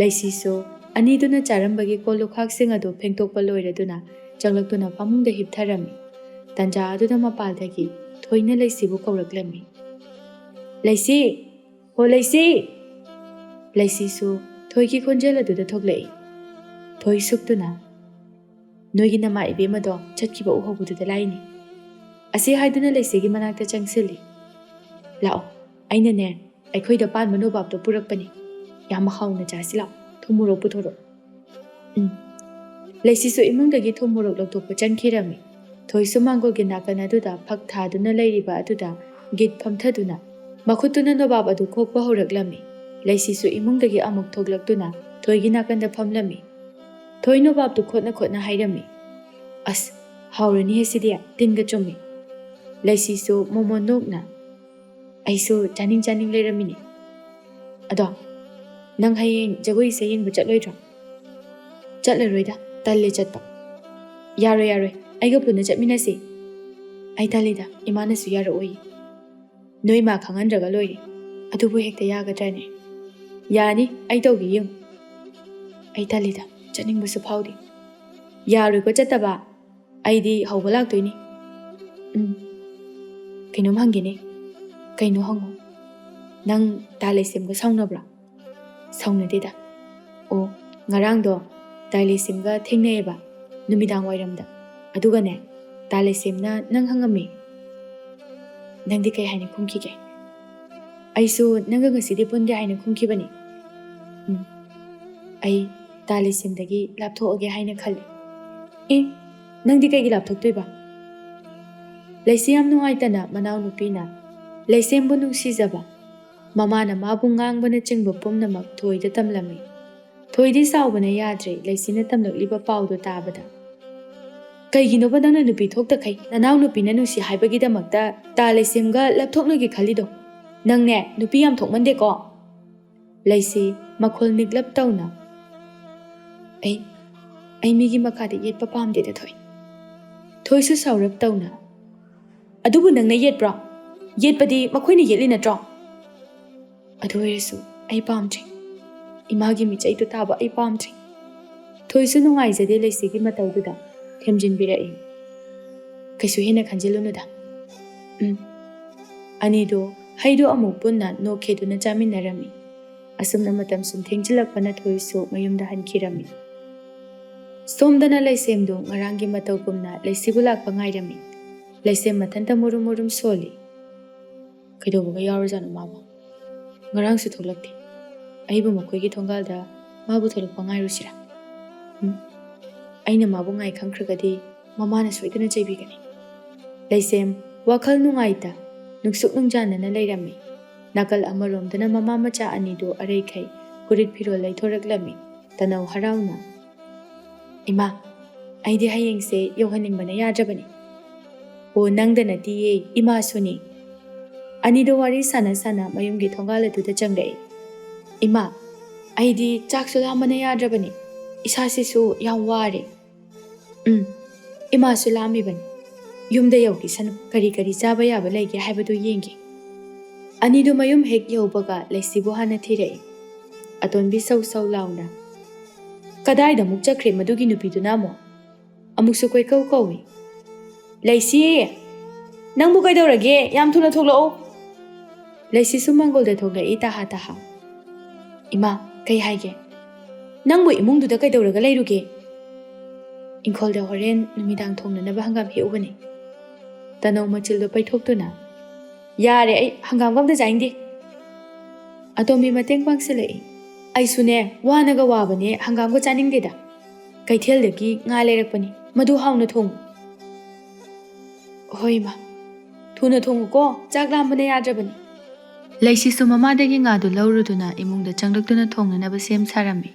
ꯂꯩꯁꯤꯁꯨ ꯑꯅꯤꯗꯨꯅ ꯆꯥꯔꯝꯕꯒꯤ ꯀꯣꯜ ꯂꯨꯈꯥꯛꯁꯤꯡ ꯑꯗꯨ ꯐꯦꯡꯗꯣꯛꯄ ꯂꯣꯏꯔꯗꯨꯅ ꯆꯪꯂꯛꯇꯨꯅ ꯐꯃꯨꯡꯗ ꯍꯤꯞꯊꯔꯝꯃꯤ꯫ ꯇꯟꯖꯥ ꯑꯗꯨꯗ ꯃꯄꯥꯜꯗꯒꯤ ꯊꯣꯏꯅ ꯂꯩꯁꯤꯕꯨ ꯀꯧꯔꯛꯂꯝꯃꯤ꯫ "ꯂꯩꯁꯤ! ꯍꯣ ꯂꯩꯁꯤ!" ꯂꯩꯁꯤꯁꯨ ꯊꯣꯏꯒꯤ ꯈꯣꯟꯖꯦꯜ ꯑꯗꯨꯗ ꯊꯣꯛꯂꯛꯏ꯫ ꯊꯣꯏ ꯁꯨꯛꯇꯨꯅ, "ꯅꯣꯏꯒꯤ ꯅꯃꯥ ꯏꯕꯦꯝꯃꯗꯣ ꯆꯠꯈꯤꯕ ꯎꯍꯧꯕꯗꯨꯗ ꯂꯥꯏꯅꯤ꯫" ꯑꯁꯤ ꯍꯥꯏꯗꯨꯅ ꯂꯩꯁꯤꯒꯤ ꯃꯅꯥꯛꯇ ꯆꯪꯁꯤꯜꯂꯤ꯫ "ꯂꯥꯛꯑꯣ, ꯑꯩꯅꯅꯦ ꯑꯩꯈꯣꯏꯗ ꯄꯥꯟꯕ ꯅꯣꯕꯥꯞꯇꯣ ꯄꯨꯔꯛꯄꯅꯤ꯫ ꯌꯥꯝ ꯍꯥꯎꯅ ꯆꯥꯁꯤ ꯂꯥꯛꯑꯣ꯫ ꯊꯨꯝ ꯃꯣꯔꯣꯛ ꯄꯨꯊꯣꯔꯛꯑꯣ꯫" ꯎꯝ꯫ ꯂꯩꯁꯤꯁꯨ ꯏꯃꯨꯡꯗꯒꯤ ꯊꯨꯝ ꯃꯣꯔꯣꯛ ꯂꯧꯊꯣꯛꯄ ꯆꯪꯈꯤꯔꯝꯃꯤ꯫ ꯊꯣꯏꯁꯨ ꯃꯥꯡꯒꯣꯜꯒꯤ ꯅꯥꯀꯟ ꯑꯗꯨꯗ ꯐꯛ ꯊꯥꯗꯨꯅ ꯂꯩꯔꯤꯕ ꯑꯗꯨꯗ ꯒꯤꯠ ꯐꯝꯊꯗꯨꯅ ꯃꯈꯨꯠꯇꯨꯅ ꯅꯣꯕꯥꯞ ꯑꯗꯨ ꯈꯣꯛꯄ ꯍꯧꯔꯛꯂꯝꯃꯤ꯫ ꯂꯩꯁꯤꯁꯨ ꯏꯃꯨꯡꯗꯒꯤ ꯑꯃꯨꯛ ꯊꯣꯛꯂꯛꯇꯨꯅ ꯊꯣꯏꯒꯤ ꯅꯥꯀꯟꯗ ꯐꯝꯂꯝꯃꯤ꯫ ꯊꯣꯏ ꯅꯣꯕꯥꯞꯇꯨ ꯈꯣꯠꯅ ꯈꯣꯠꯅ ꯍꯥꯏꯔꯝꯃꯤ, "ꯑꯁ, ꯍꯥꯎꯔꯅꯤꯍꯦ ꯁꯤꯗꯤ, ꯇꯤꯟꯒ ꯆꯨꯝꯃꯤ꯫" ꯂꯩꯁꯤꯁꯨ ꯃꯣꯃꯣꯟ ꯅꯣꯛꯅ, "ꯑꯩꯁꯨ ꯆꯥꯅꯤꯡ ꯆꯥꯅꯤꯡ ꯂꯩꯔꯝꯃꯤꯅꯦ꯫ ꯑꯗꯣ, ꯅꯪ ꯍꯌꯦꯡ ꯖꯒꯣꯏ ꯏꯁꯩ ꯌꯦꯡꯕ ꯆꯠꯂꯣꯏꯗ꯭ꯔꯣ?" "ꯆꯠꯂꯔꯣꯏꯗ, ꯇꯜꯂꯦ ꯆꯠꯄ꯫" "ꯌꯥꯔꯣꯏ, ꯌꯥꯔꯣꯏ, ꯑꯩꯒ ꯄꯨꯟꯅ ꯆꯠꯃꯤꯟꯅꯁꯤ꯫" "ꯑꯩ ꯇꯜꯂꯤꯗ, ꯏꯃꯥꯅꯁꯨ ꯌꯥꯔꯛꯑꯣꯏ꯫" "ꯅꯣꯏ ꯃꯥ ꯈꯪꯍꯟꯗ꯭ꯔꯒ ꯂꯣꯏꯔꯦ꯫ ꯑꯗꯨꯕꯨ ꯍꯦꯛꯇ ꯌꯥꯒꯗ꯭ꯔꯅꯦ?" "ꯌꯥꯅꯤ, ꯑꯩ ꯇꯧꯒꯦ ꯌꯦꯡꯉꯨ꯫" "ꯑꯩ ꯇꯜꯂꯤꯗ, ꯆꯠꯅꯤꯡꯕꯁꯨ ꯐꯥꯎꯗꯦ꯫" "ꯌꯥꯔꯣꯏꯀꯣ ꯆꯠꯇꯕ, ꯑꯩꯗꯤ ꯍꯧꯕ ꯂꯥꯛꯇꯣꯏꯅꯤ꯫" "ꯎꯝ, ꯀꯩꯅꯣꯝ ꯍꯪꯒꯦꯅꯦ꯫" "ꯀꯩꯅꯣ ꯍꯪꯉꯣ꯫" "ꯅꯪ ꯇꯥ ꯂꯩꯁꯦꯝꯒ ꯁꯥꯎꯅꯕ꯭ꯔꯥ?" "ꯁꯥꯎꯅꯗꯦꯗ꯫ ꯑꯣ, ꯉꯔꯥꯡꯗꯣ ꯇꯥ ꯂꯩꯁꯦꯝꯒ ꯊꯦꯡꯅꯩꯌꯦꯕ, ꯅꯨꯃꯤꯗꯥꯡ ꯋꯥꯏꯔꯝꯗ꯫ ꯑꯗꯨꯒꯅꯦ, ꯇꯥ ꯂꯩꯁꯦꯝꯅ ꯅꯪ ꯍꯪꯉꯝꯃꯤ꯫" "ꯅꯪꯗꯤ ꯀꯩ ꯍꯥꯏꯅ ꯈꯨꯝꯈꯤꯒꯦ?" "ꯑꯩꯁꯨ ꯅꯪꯒ ꯉꯁꯤꯗꯤ ꯄꯨꯟꯒꯦ ꯍꯥꯏꯅ ꯈꯨꯝꯈꯤꯕꯅꯤ꯫" "ꯎꯝ, ꯑꯩ ꯇꯥ ꯂꯩꯁꯦꯝꯗꯒꯤ ꯂꯥꯞꯊꯣꯛꯑꯒꯦ ꯍꯥꯏꯅ ꯈꯜꯂꯤ꯫" "ꯑꯦ, ꯅꯪꯗꯤ ꯀꯩꯒꯤ ꯂꯥꯞꯊꯣꯛꯇꯣꯏꯕ?" ꯂꯩꯁꯤ ꯌꯥꯝ ꯅꯨꯡꯉꯥꯏꯇꯅ ꯃꯅꯥꯎꯅꯨꯄꯤꯅ ꯂꯩꯁꯦꯝꯕꯨ ꯅꯨꯡꯁꯤꯖꯕ, ꯃꯃꯥꯅ ꯃꯥꯕꯨ ꯉꯥꯡꯕꯅꯆꯤꯡꯕ ꯄꯨꯝꯅꯃꯛ ꯊꯣꯏꯗ ꯇꯝꯂꯝꯃꯤ꯫ ꯊꯣꯏꯗꯤ ꯁꯥꯎꯕꯅ ꯌꯥꯗ꯭ꯔꯦ ꯂꯩꯁꯤꯅ ꯇꯝꯂꯛꯂꯤꯕ ꯄꯥꯎꯗꯣ ꯇꯥꯕꯗ꯫ "ꯀꯩꯒꯤꯅꯣꯕ ꯅꯪꯅ ꯅꯨꯄꯤ ꯊꯣꯛꯇꯈꯩ ꯅꯅꯥꯎ ꯅꯨꯄꯤꯅ ꯅꯨꯡꯁꯤ ꯍꯥꯏꯕꯒꯤꯗꯃꯛꯇ ꯇꯥ ꯂꯩꯁꯦꯝꯒ ꯂꯥꯞꯊꯣꯛꯅꯒꯦ ꯈꯜꯂꯤꯗꯣ? ꯅꯪꯅꯦ ꯅꯨꯄꯤ ꯌꯥꯝ ꯊꯣꯛꯃꯟꯗꯦꯀꯣ꯫" ꯂꯩꯁꯤ ꯃꯈꯣꯜ ꯅꯤꯛꯂꯞ ꯇꯧꯅ, "ꯑꯩ, ꯑꯩ ꯃꯤꯒꯤ ꯃꯈꯥꯗ ꯌꯦꯠꯄ ꯄꯥꯝꯗꯦꯗ ꯊꯣꯏ꯫" ꯊꯣꯏꯁꯨ ꯁꯥꯎꯔꯞ ꯇꯧꯅ, "ꯑꯗꯨꯕꯨ ꯅꯪꯅ ꯌꯦꯠꯄ꯭ꯔꯣ? ꯌꯦꯠꯄꯗꯤ ꯃꯈꯣꯏꯅ ꯌꯦꯠꯂꯤ ꯅꯠꯇ꯭ꯔꯣ? ꯑꯗꯨ ꯑꯣꯏꯔꯁꯨ ꯑꯩ ꯄꯥꯝꯗ꯭ꯔꯤ꯫" ꯏꯃꯥꯒꯤ ꯃꯤꯆꯩꯗꯨ ꯇꯥꯕ ꯑꯩ ꯄꯥꯝꯗ꯭ꯔꯦ꯫ ꯊꯣꯏꯁꯨ ꯅꯨꯡꯉꯥꯏꯖꯗꯦ ꯂꯩꯁꯤꯒꯤ ꯃꯇꯧꯗꯨꯗ ꯊꯦꯝꯖꯤꯟꯕꯤꯔꯛꯏ꯫ "ꯀꯩꯁꯨ ꯍꯦꯟꯅ ꯈꯟꯖꯤꯜꯂꯨꯅꯨꯗ꯫ ꯎꯝ꯫ ꯑꯅꯤꯗꯣ ꯍꯩꯗꯣ ꯑꯃꯨꯛ ꯄꯨꯟꯅ ꯅꯣꯛꯈꯦꯗꯨꯅ ꯆꯥꯃꯤꯟꯅꯔꯝꯃꯤ꯫ ꯑꯁꯨꯝꯅ ꯃꯇꯝ ꯁꯨꯝ ꯊꯦꯡꯖꯤꯜꯂꯛꯄꯅ ꯊꯣꯏꯁꯨ ꯃꯌꯨꯝꯗ ꯍꯟꯈꯤꯔꯝꯃꯤ꯫ ꯁꯣꯝꯗꯅ ꯂꯩꯁꯦꯝꯗꯨ ꯉꯔꯥꯡꯒꯤ ꯃꯇꯧꯒꯨꯝꯅ ꯂꯩꯁꯤꯕꯨ ꯂꯥꯛꯄ ꯉꯥꯏꯔꯝꯃꯤ꯫ ꯂꯩꯁꯦꯝ ꯃꯊꯟꯇ ꯃꯨꯔꯨꯝ ꯃꯨꯔꯨꯝ ꯁꯣꯜꯂꯤ꯫ "ꯀꯩꯗꯧꯕꯒ ꯌꯥꯎꯔꯖꯥꯠꯅꯣ ꯃꯥꯕꯨ? ꯉꯔꯥꯡꯁꯨ ꯊꯣꯛꯂꯛꯇꯦ꯫ ꯑꯩꯕꯨ ꯃꯈꯣꯏꯒꯤ ꯊꯣꯡꯒꯥꯜꯗ ꯃꯥꯕꯨ ꯊꯣꯛꯂꯛꯄ ꯉꯥꯏꯔꯨꯁꯤꯔꯥ? ꯎꯝ, ꯑꯩꯅ ꯃꯥꯕꯨ ꯉꯥꯏ ꯈꯪꯈ꯭ꯔꯒꯗꯤ ꯃꯃꯥꯅ ꯁꯣꯏꯗꯅ ꯆꯩꯕꯤꯒꯅꯤ꯫" ꯂꯩꯁꯦꯝ ꯋꯥꯈꯜ ꯅꯨꯡꯉꯥꯏꯇ, ꯅꯨꯡꯁꯨꯛ ꯅꯨꯡꯖꯥꯅꯅ ꯂꯩꯔꯝꯃꯤ꯫ ꯅꯥꯀꯜ ꯑꯃꯔꯣꯝꯗꯅ ꯃꯃꯥ ꯃꯆꯥ ꯑꯅꯤꯗꯨ ꯑꯔꯩꯈꯩ ꯐꯨꯔꯤꯠ ꯐꯤꯔꯣꯜ ꯂꯩꯊꯣꯔꯛꯂꯝꯃꯤ꯫ ꯇꯅꯧ ꯍꯔꯥꯎꯅ, "ꯏꯃꯥ, ꯑꯩꯗꯤ ꯍꯌꯦꯡꯁꯦ ꯌꯧꯍꯟꯅꯤꯡꯕꯅ ꯌꯥꯗ꯭ꯔꯕꯅꯤ꯫" "ꯑꯣ, ꯅꯪꯗ ꯅꯠꯇꯤꯌꯦ, ꯏꯃꯥꯁꯨꯅꯤ꯫" ꯑꯅꯤꯗꯣ ꯋꯥꯔꯤ ꯁꯥꯟꯅ ꯁꯥꯟꯅ ꯃꯌꯨꯝꯒꯤ ꯊꯣꯡꯒꯥꯜ ꯑꯗꯨꯗ ꯆꯪꯂꯛꯏ꯫ "ꯏꯃꯥ, ꯑꯩꯗꯤ ꯆꯥꯛꯁꯨ ꯂꯥꯝꯕꯅ ꯌꯥꯗ꯭ꯔꯕꯅꯤ꯫ ꯏꯁꯥꯁꯤꯁꯨ ꯌꯥꯝ ꯋꯥꯔꯦ꯫" "ꯎꯝ, ꯏꯃꯥꯁꯨ ꯂꯥꯝꯃꯤꯕꯅꯤ꯫ ꯌꯨꯝꯗ ꯌꯧꯈꯤꯁꯅꯨ, ꯀꯔꯤ ꯀꯔꯤ ꯆꯥꯕ ꯌꯥꯕ ꯂꯩꯒꯦ ꯍꯥꯏꯕꯗꯨ ꯌꯦꯡꯒꯦ꯫" ꯑꯅꯤꯗꯨ ꯃꯌꯨꯝ ꯍꯦꯛ ꯌꯧꯕꯒ ꯂꯩꯁꯤꯕꯨ ꯍꯥꯟꯅ ꯊꯤꯔꯛꯏ꯫ ꯑꯇꯣꯟꯕꯤ ꯁꯧ ꯁꯧ ꯂꯥꯎꯅ, "ꯀꯗꯥꯏꯗ ꯑꯃꯨꯛ ꯆꯠꯈ꯭ꯔꯦ ꯃꯗꯨꯒꯤ ꯅꯨꯄꯤꯗꯨꯅ ꯑꯃꯨꯛ? ꯑꯃꯨꯛꯁꯨ ꯀꯣꯏꯀꯧ ꯀꯧꯏ꯫" "ꯂꯩꯁꯤ, ꯅꯪꯕꯨ ꯀꯩꯗꯧꯔꯒꯦ? ꯌꯥꯝ ꯊꯨꯅ ꯊꯣꯛꯂꯛꯑꯣ꯫" ꯂꯩꯁꯤꯁꯨ ꯃꯪꯒꯣꯜꯗ ꯊꯣꯛꯂꯛꯏ ꯇꯍꯥ ꯇꯍꯥ꯫ "ꯏꯃꯥ, ꯀꯩ ꯍꯥꯏꯒꯦ? ꯅꯪꯕꯨ ꯏꯃꯨꯡꯗꯨꯗ ꯀꯩꯗꯧꯔꯒ ꯂꯩꯔꯨꯒꯦ?" "ꯏꯪꯈꯣꯜꯗ ꯍꯣꯔꯦꯟ ꯅꯨꯃꯤꯗꯥꯡ ꯊꯣꯡꯅꯅꯕ ꯍꯪꯒꯥꯝ ꯍꯦꯛꯎꯕꯅꯤ꯫" ꯇꯅꯧ ꯃꯆꯤꯜꯗꯣ ꯄꯩꯊꯣꯛꯇꯨꯅ, "ꯌꯥꯔꯦ, ꯑꯩ ꯍꯪꯒꯥꯝꯒ ꯑꯝꯇ ꯆꯥꯅꯤꯡꯗꯦ꯫" ꯑꯇꯣꯝꯕꯤ ꯃꯇꯦꯡ ꯄꯥꯡꯁꯤꯜꯂꯛꯏ꯫ "ꯑꯩꯁꯨꯅꯦ, ꯋꯥꯅꯒ ꯋꯥꯕꯅꯦ, ꯍꯪꯒꯥꯝꯒ ꯆꯥꯅꯤꯡꯗꯦꯗ꯫ ꯀꯩꯊꯦꯜꯗꯒꯤ ꯉꯥ ꯂꯩꯔꯛꯄꯅꯤ, ꯃꯗꯨ ꯍꯥꯎꯅ ꯊꯣꯡꯉꯨ꯫" "ꯍꯣꯏ ꯏꯃꯥ, ꯊꯨꯅ ꯊꯣꯡꯉꯨꯀꯣ, ꯆꯥꯛ ꯂꯥꯝꯕꯅ ꯌꯥꯗ꯭ꯔꯕꯅꯤ꯫" ꯂꯩꯁꯤꯁꯨ ꯃꯃꯥꯗꯒꯤ ꯉꯥꯗꯨ ꯂꯧꯔꯨꯗꯨꯅ ꯏꯃꯨꯡꯗ ꯆꯪꯂꯛꯇꯨꯅ ꯊꯣꯡꯅꯅꯕ ꯁꯦꯝ ꯁꯥꯔꯝꯃꯤ꯫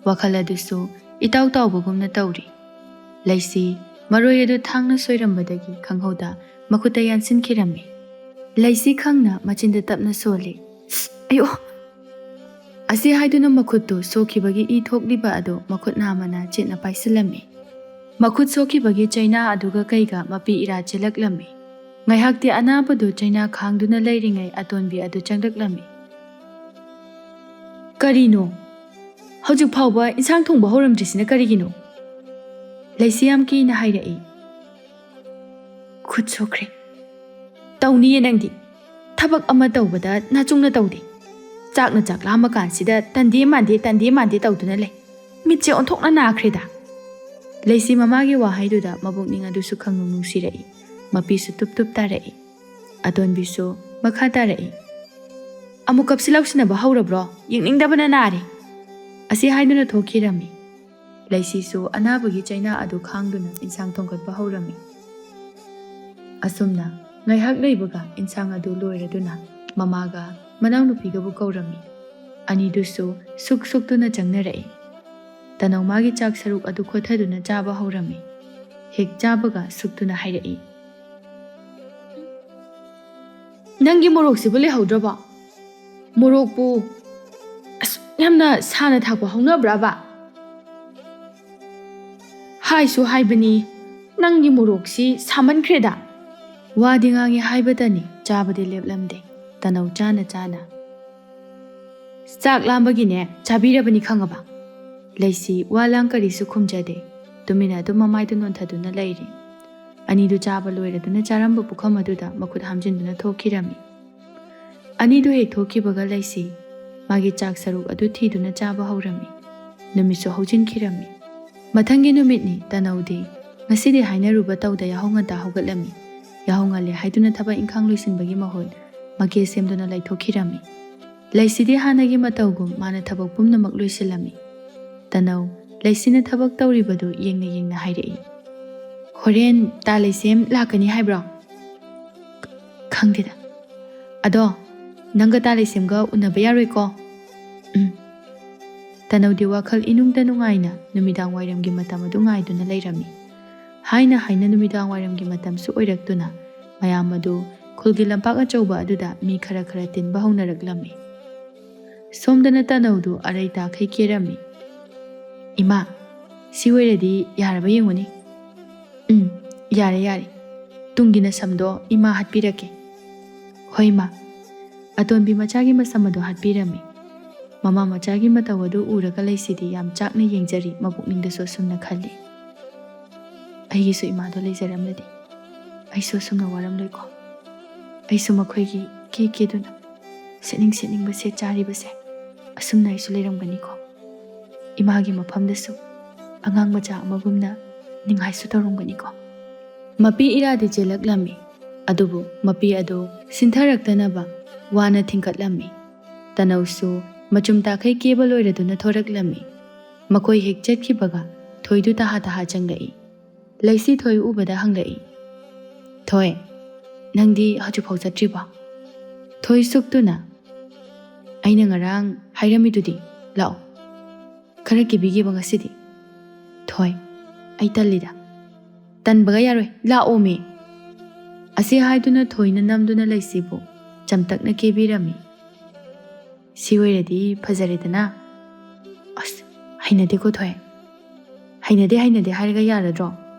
ꯋꯥꯈꯜ ꯑꯗꯨꯁꯨ ꯏꯇꯥꯎ ꯇꯥꯎꯕꯒꯨꯝꯅ ꯇꯧꯔꯤ꯫ ꯂꯩꯁꯤ ꯃꯔꯣꯏ ꯑꯗꯨ ꯊꯥꯡꯅ ꯁꯣꯏꯔꯝꯕꯗꯒꯤ ꯈꯪꯍꯧꯗ ꯃꯈꯨꯠꯇ ꯌꯥꯟꯁꯤꯟꯈꯤꯔꯝꯃꯤ꯫ ꯂꯩꯁꯤ ꯈꯪꯅ ꯃꯆꯤꯟꯗ ꯇꯞꯅ ꯁꯣꯜꯂꯤ꯫ "ꯑꯌꯣ!" ꯑꯁꯤ ꯍꯥꯏꯗꯨꯅ ꯃꯈꯨꯠꯇꯨ ꯁꯣꯛꯈꯤꯕꯒꯤ ꯏ ꯊꯣꯛꯂꯤꯕ ꯑꯗꯨ ꯃꯈꯨꯠ ꯅꯥꯝꯃꯅ ꯆꯦꯠꯅ ꯄꯥꯏꯁꯤꯜꯂꯝꯃꯤ꯫ ꯃꯈꯨꯠ ꯁꯣꯛꯈꯤꯕꯒꯤ ꯆꯩꯅꯥ ꯑꯗꯨꯒ ꯀꯩꯒ ꯃꯄꯤ ꯏꯔꯥ ꯆꯦꯜꯂꯛꯂꯝꯃꯤ꯫ ꯉꯥꯏꯍꯥꯛꯇꯤ ꯑꯅꯥꯕꯗꯨ ꯆꯩꯅꯥ ꯈꯥꯡꯗꯨꯅ ꯂꯩꯔꯤꯉꯩ ꯑꯇꯣꯟꯕꯤ ꯑꯗꯨ ꯆꯪꯂꯛꯂꯝꯃꯤ꯫ "ꯀꯔꯤꯅꯣ?" "ꯍꯧꯖꯤꯛ ꯐꯥꯎꯕ ꯏꯟꯁꯥꯡ ꯊꯣꯡꯕ ꯍꯧꯔꯝꯗ꯭ꯔꯤꯁꯤꯅ ꯀꯔꯤꯒꯤꯅꯣ?" ꯂꯩꯁꯤ ꯌꯥꯝ ꯀꯤꯅ ꯍꯥꯏꯔꯛꯏ꯫ "ꯈꯨꯠ ꯁꯣꯛꯈ꯭ꯔꯦ꯫ ꯇꯧꯅꯤꯌꯦ ꯅꯪꯗꯤ꯫ ꯊꯕꯛ ꯑꯃ ꯇꯧꯕꯗ ꯅꯥꯆꯨꯡꯅ ꯇꯧꯗꯦ꯫ ꯆꯥꯛꯅ ꯆꯥꯛ ꯂꯥꯝꯃ ꯀꯥꯟꯁꯤꯗ ꯇꯟꯗꯦ ꯃꯥꯟꯗꯦ, ꯇꯟꯗꯦ ꯃꯥꯟꯗꯦ ꯇꯧꯗꯨꯅ ꯂꯩ꯫ ꯃꯤꯠꯁꯦ ꯑꯣꯟꯊꯣꯛꯅ ꯅꯥꯈ꯭ꯔꯦꯗ꯫" ꯂꯩꯁꯤ ꯃꯃꯥꯒꯤ ꯋꯥꯍꯩꯗꯨꯗ ꯃꯕꯨꯛꯅꯤꯡ ꯑꯗꯨꯁꯨ ꯈꯪꯅꯨꯡ ꯅꯨꯡꯁꯤꯔꯛꯏ꯫ ꯃꯄꯤꯁꯨ ꯇꯨꯞ ꯇꯨꯞ ꯇꯥꯔꯛꯏ꯫ ꯑꯇꯣꯟꯕꯤꯁꯨ ꯃꯈꯥ ꯇꯥꯔꯛꯏ꯫ "ꯑꯃꯨꯛ ꯀꯞꯁꯤ ꯂꯥꯎꯁꯤꯟꯅꯕ ꯍꯧꯔꯕ꯭ꯔꯣ? ꯌꯦꯡꯅꯤꯡꯗꯕꯅ ꯅꯥꯔꯦ꯫" ꯑꯁꯤ ꯍꯥꯏꯗꯨꯅ ꯊꯣꯛꯈꯤꯔꯝꯃꯤ꯫ ꯂꯩꯁꯤꯁꯨ ꯑꯅꯥꯕꯒꯤ ꯆꯩꯅꯥ ꯑꯗꯨ ꯈꯥꯡꯗꯨꯅ ꯏꯟꯁꯥꯡ ꯊꯣꯡꯒꯠꯄ ꯍꯧꯔꯝꯃꯤ꯫ ꯑꯁꯨꯝꯅ ꯉꯥꯏꯍꯥꯛ ꯂꯩꯕꯒ ꯏꯟꯁꯥꯡ ꯑꯗꯨ ꯂꯣꯏꯔꯗꯨꯅ ꯃꯃꯥꯒ ꯃꯅꯥꯎꯅꯨꯄꯤꯒꯕꯨ ꯀꯧꯔꯝꯃꯤ꯫ ꯑꯅꯤꯗꯨꯁꯨ ꯁꯨꯛ ꯁꯨꯛꯇꯨꯅ ꯆꯪꯅꯔꯛꯏ꯫ ꯇꯅꯧ ꯃꯥꯒꯤ ꯆꯥꯛ ꯁꯔꯨꯛ ꯑꯗꯨ ꯈꯣꯠꯊꯗꯨꯅ ꯆꯥꯕ ꯍꯧꯔꯝꯃꯤ꯫ ꯍꯦꯛ ꯆꯥꯕꯒ ꯁꯨꯛꯇꯨꯅ ꯍꯥꯏꯔꯛꯏ, "ꯅꯪꯒꯤ ꯃꯣꯔꯣꯛꯁꯤꯕꯨ ꯂꯩꯍꯧꯗ꯭ꯔꯕꯣ? ꯃꯣꯔꯣꯛꯄꯨ ꯑꯁꯨꯛ ꯌꯥꯝꯅ ꯁꯥꯅ ꯊꯥꯛꯄ ꯍꯧꯅꯕ꯭ꯔꯕ? ꯍꯥꯏꯁꯨ ꯍꯥꯏꯕꯅꯤ, ꯅꯪꯒꯤ ꯃꯣꯔꯣꯛꯁꯤ ꯁꯥꯃꯟꯈ꯭ꯔꯦꯗ꯫" ꯋꯥꯗꯤ ꯉꯥꯡꯉꯤ ꯍꯥꯏꯕꯇꯅꯤ, ꯆꯥꯕꯗꯤ ꯂꯦꯞꯂꯝꯗꯦ꯫ ꯇꯅꯧ ꯆꯥꯅ ꯆꯥꯅ, "ꯆꯥꯛ ꯂꯥꯝꯕꯒꯤꯅꯦ ꯆꯥꯕꯤꯔꯕꯅꯤ, ꯈꯪꯉꯕ?" ꯂꯩꯁꯤ ꯋꯥ ꯂꯥꯡ ꯀꯔꯤꯁꯨ ꯈꯨꯝꯖꯗꯦ꯫ ꯇꯨꯃꯤꯟꯅ ꯑꯗꯨꯝ ꯃꯃꯥꯏꯗꯨ ꯅꯣꯟꯊꯗꯨꯅ ꯂꯩꯔꯤ꯫ ꯑꯅꯤꯗꯨ ꯆꯥꯕ ꯂꯣꯏꯔꯗꯨꯅ ꯆꯥꯔꯝꯕ ꯄꯨꯈꯝ ꯑꯗꯨꯗ ꯃꯈꯨꯠ ꯍꯥꯝꯖꯤꯟꯗꯨꯅ ꯊꯣꯛꯈꯤꯔꯝꯃꯤ꯫ ꯑꯅꯤꯗꯨ ꯍꯦꯛ ꯊꯣꯛꯈꯤꯕꯒ ꯂꯩꯁꯤ ꯃꯥꯒꯤ ꯆꯥꯛ ꯁꯔꯨꯛ ꯑꯗꯨ ꯊꯤꯗꯨꯅ ꯆꯥꯕ ꯍꯧꯔꯝꯃꯤ꯫ ꯅꯨꯃꯤꯠꯁꯨ ꯍꯧꯖꯤꯟꯈꯤꯔꯝꯃꯤ꯫ ꯃꯊꯪꯒꯤ ꯅꯨꯃꯤꯠꯅꯤ꯫ ꯇꯅꯧꯗꯤ ꯉꯁꯤꯗꯤ ꯍꯥꯏꯅꯔꯨꯕ ꯇꯧꯗ ꯌꯥꯍꯧ ꯉꯟꯇꯥ ꯍꯧꯒꯠꯂꯝꯃꯤ꯫ ꯌꯥꯍꯧ ꯉꯜꯂꯦ ꯍꯥꯏꯗꯨꯅ ꯊꯕꯛ ꯏꯪꯈꯥꯡ ꯂꯣꯏꯁꯤꯟꯕꯒꯤ ꯃꯍꯨꯠ ꯃꯀꯦ ꯁꯦꯝꯗꯨꯅ ꯂꯩꯊꯣꯛꯈꯤꯔꯝꯃꯤ꯫ ꯂꯩꯁꯤꯗꯤ ꯍꯥꯟꯅꯒꯤ ꯃꯇꯧꯒꯨꯝ ꯃꯥꯅ ꯊꯕꯛ ꯄꯨꯝꯅꯃꯛ ꯂꯣꯏꯁꯤꯜꯂꯝꯃꯤ꯫ ꯇꯅꯧ ꯂꯩꯁꯤꯅ ꯊꯕꯛ ꯇꯧꯔꯤꯕꯗꯨ ꯌꯦꯡꯅ ꯌꯦꯡꯅ ꯍꯥꯏꯔꯛꯏ, "ꯍꯣꯔꯦꯟ ꯇꯥ ꯂꯩꯁꯦꯝ ꯂꯥꯛꯀꯅꯤ ꯍꯥꯏꯕ꯭ꯔꯣ?" "ꯈꯪꯗꯦꯗ꯫ ꯑꯗꯣ ꯅꯪꯒ ꯇꯥ ꯂꯩꯁꯦꯝꯒ ꯎꯅꯕ ꯌꯥꯔꯣꯏꯀꯣ?" "ꯎꯝ꯫" ꯇꯅꯧꯗꯤ ꯋꯥꯈꯜ ꯏꯅꯨꯡꯗ ꯅꯨꯡꯉꯥꯏꯅ ꯅꯨꯃꯤꯗꯥꯡ ꯋꯥꯏꯔꯝꯒꯤ ꯃꯇꯝ ꯑꯗꯨ ꯉꯥꯏꯗꯨꯅ ꯂꯩꯔꯝꯃꯤ꯫ ꯍꯥꯏꯅ ꯍꯥꯏꯅ ꯅꯨꯃꯤꯗꯥꯡ ꯋꯥꯏꯔꯝꯒꯤ ꯃꯇꯝꯁꯨ ꯑꯣꯏꯔꯛꯇꯨꯅ ꯃꯌꯥꯝ ꯑꯗꯨ ꯈꯨꯜꯒꯤ ꯂꯝꯄꯥꯛ ꯑꯆꯧꯕ ꯑꯗꯨꯗ ꯃꯤ ꯈꯔ ꯈꯔ ꯇꯤꯟꯕ ꯍꯧꯅꯔꯛꯂꯝꯃꯤ꯫ ꯁꯣꯝꯗꯅ ꯇꯅꯧꯗꯨ ꯑꯔꯩ ꯇꯥꯈꯩ ꯀꯦꯔꯝꯃꯤ꯫ "ꯏꯃꯥ, ꯁꯤ ꯑꯣꯏꯔꯗꯤ ꯌꯥꯔꯕ ꯌꯦꯡꯉꯨꯅꯦ꯫" "ꯎꯝ, ꯌꯥꯔꯦ, ꯌꯥꯔꯦ꯫ ꯇꯨꯡꯒꯤ ꯅꯁꯝꯗꯣ ꯏꯃꯥ ꯍꯥꯠꯄꯤꯔꯛꯀꯦ꯫" "ꯍꯣꯏ, ꯏꯃꯥ꯫" ꯑꯇꯣꯟꯕꯤ ꯃꯆꯥꯒꯤ ꯃꯁꯝ ꯑꯗꯨ ꯍꯥꯠꯄꯤꯔꯝꯃꯤ꯫ ꯃꯃꯥ ꯃꯆꯥꯒꯤ ꯃꯇꯧ ꯑꯗꯨ ꯎꯔꯒ ꯂꯩꯁꯤꯗꯤ ꯌꯥꯝ ꯆꯥꯛꯅ ꯌꯦꯡꯖꯔꯤ꯫ ꯃꯄꯨꯛꯅꯤꯡꯗꯁꯨ ꯑꯁꯨꯝꯅ ꯈꯜꯂꯤ, "ꯑꯩꯒꯤꯁꯨ ꯏꯃꯥꯗꯣ ꯂꯩꯖꯔꯝꯂꯗꯤ ꯑꯩꯁꯨ ꯑꯁꯨꯝꯅ ꯋꯥꯔꯝꯂꯣꯏꯀꯣ꯫ ꯑꯩꯁꯨ ꯃꯈꯣꯏꯒꯤ ꯀꯦ ꯀꯦꯗꯨꯅ ꯁꯦꯠꯅꯤꯡ ꯁꯦꯠꯅꯤꯡꯕ ꯁꯦꯠ ꯆꯥꯔꯤꯕꯁꯦ ꯑꯁꯨꯝꯅ ꯑꯩꯁꯨ ꯂꯩꯔꯝꯒꯅꯤꯀꯣ꯫ ꯏꯃꯥꯒꯤ ꯃꯐꯝꯗꯁꯨ ꯑꯉꯥꯡ ꯃꯆꯥ ꯑꯃꯒꯨꯝꯅ ꯅꯤꯡꯉꯥꯏꯁꯨ ꯇꯧꯔꯝꯒꯅꯤꯀꯣ"꯫ ꯃꯄꯤ ꯏꯔꯥꯗꯤ ꯆꯦꯜꯂꯛꯂꯝꯃꯤ, ꯑꯗꯨꯕꯨ ꯃꯄꯤ ꯑꯗꯨ ꯁꯤꯟꯊꯔꯛꯇꯅꯕ ꯋꯥꯅ ꯊꯤꯡꯒꯠꯂꯝꯃꯤ꯫ ꯇꯅꯧꯁꯨ ꯃꯆꯨꯝ ꯇꯥꯈꯩ ꯀꯦꯕ ꯂꯣꯏꯔꯗꯨꯅ ꯊꯣꯔꯛꯂꯝꯃꯤ꯫ ꯃꯈꯣꯏ ꯍꯦꯛ ꯆꯠꯈꯤꯕꯒ ꯊꯣꯏꯗꯨ ꯇꯍꯥ ꯇꯍꯥ ꯆꯪꯂꯛꯏ꯫ ꯂꯩꯁꯤ ꯊꯣꯏ ꯎꯕꯗ ꯍꯪꯂꯛꯏ, "ꯊꯣꯏ, ꯅꯪꯗꯤ ꯍꯧꯖꯤꯛꯐꯥꯎ ꯆꯠꯇ꯭ꯔꯤꯕꯣ?" ꯊꯣꯏ ꯁꯨꯛꯇꯨꯅ, "ꯑꯩꯅ ꯉꯔꯥꯡ ꯍꯥꯏꯔꯝꯃꯤꯗꯨꯗꯤ, ꯂꯥꯛꯑꯣ, ꯈꯔ ꯀꯦꯕꯤꯒꯦꯕ ꯉꯁꯤꯗꯤ"꯫ "ꯊꯣꯏ, ꯑꯩ ꯇꯜꯂꯤꯗ"꯫ "ꯇꯟꯕꯒ ꯌꯥꯔꯣꯏ, ꯂꯥꯛꯑꯣꯃꯤ"꯫ ꯑꯁꯤ ꯍꯥꯏꯗꯨꯅ ꯊꯣꯏꯅ ꯅꯝꯗꯨꯅ ꯂꯩꯁꯤꯕꯨ ꯆꯝꯇꯛꯅ ꯀꯦꯕꯤꯔꯝꯃꯤ꯫ "ꯁꯤ ꯑꯣꯏꯔꯗꯤ ꯐꯖꯔꯦꯗꯅ"꯫ "ꯑꯁ, ꯍꯩꯅꯗꯦꯀꯣ ꯊꯣꯏ"꯫ "ꯍꯩꯅꯗꯦ ꯍꯩꯅꯗꯦ ꯍꯥꯏꯔꯒ ꯌꯥꯔꯗ꯭ꯔꯣ?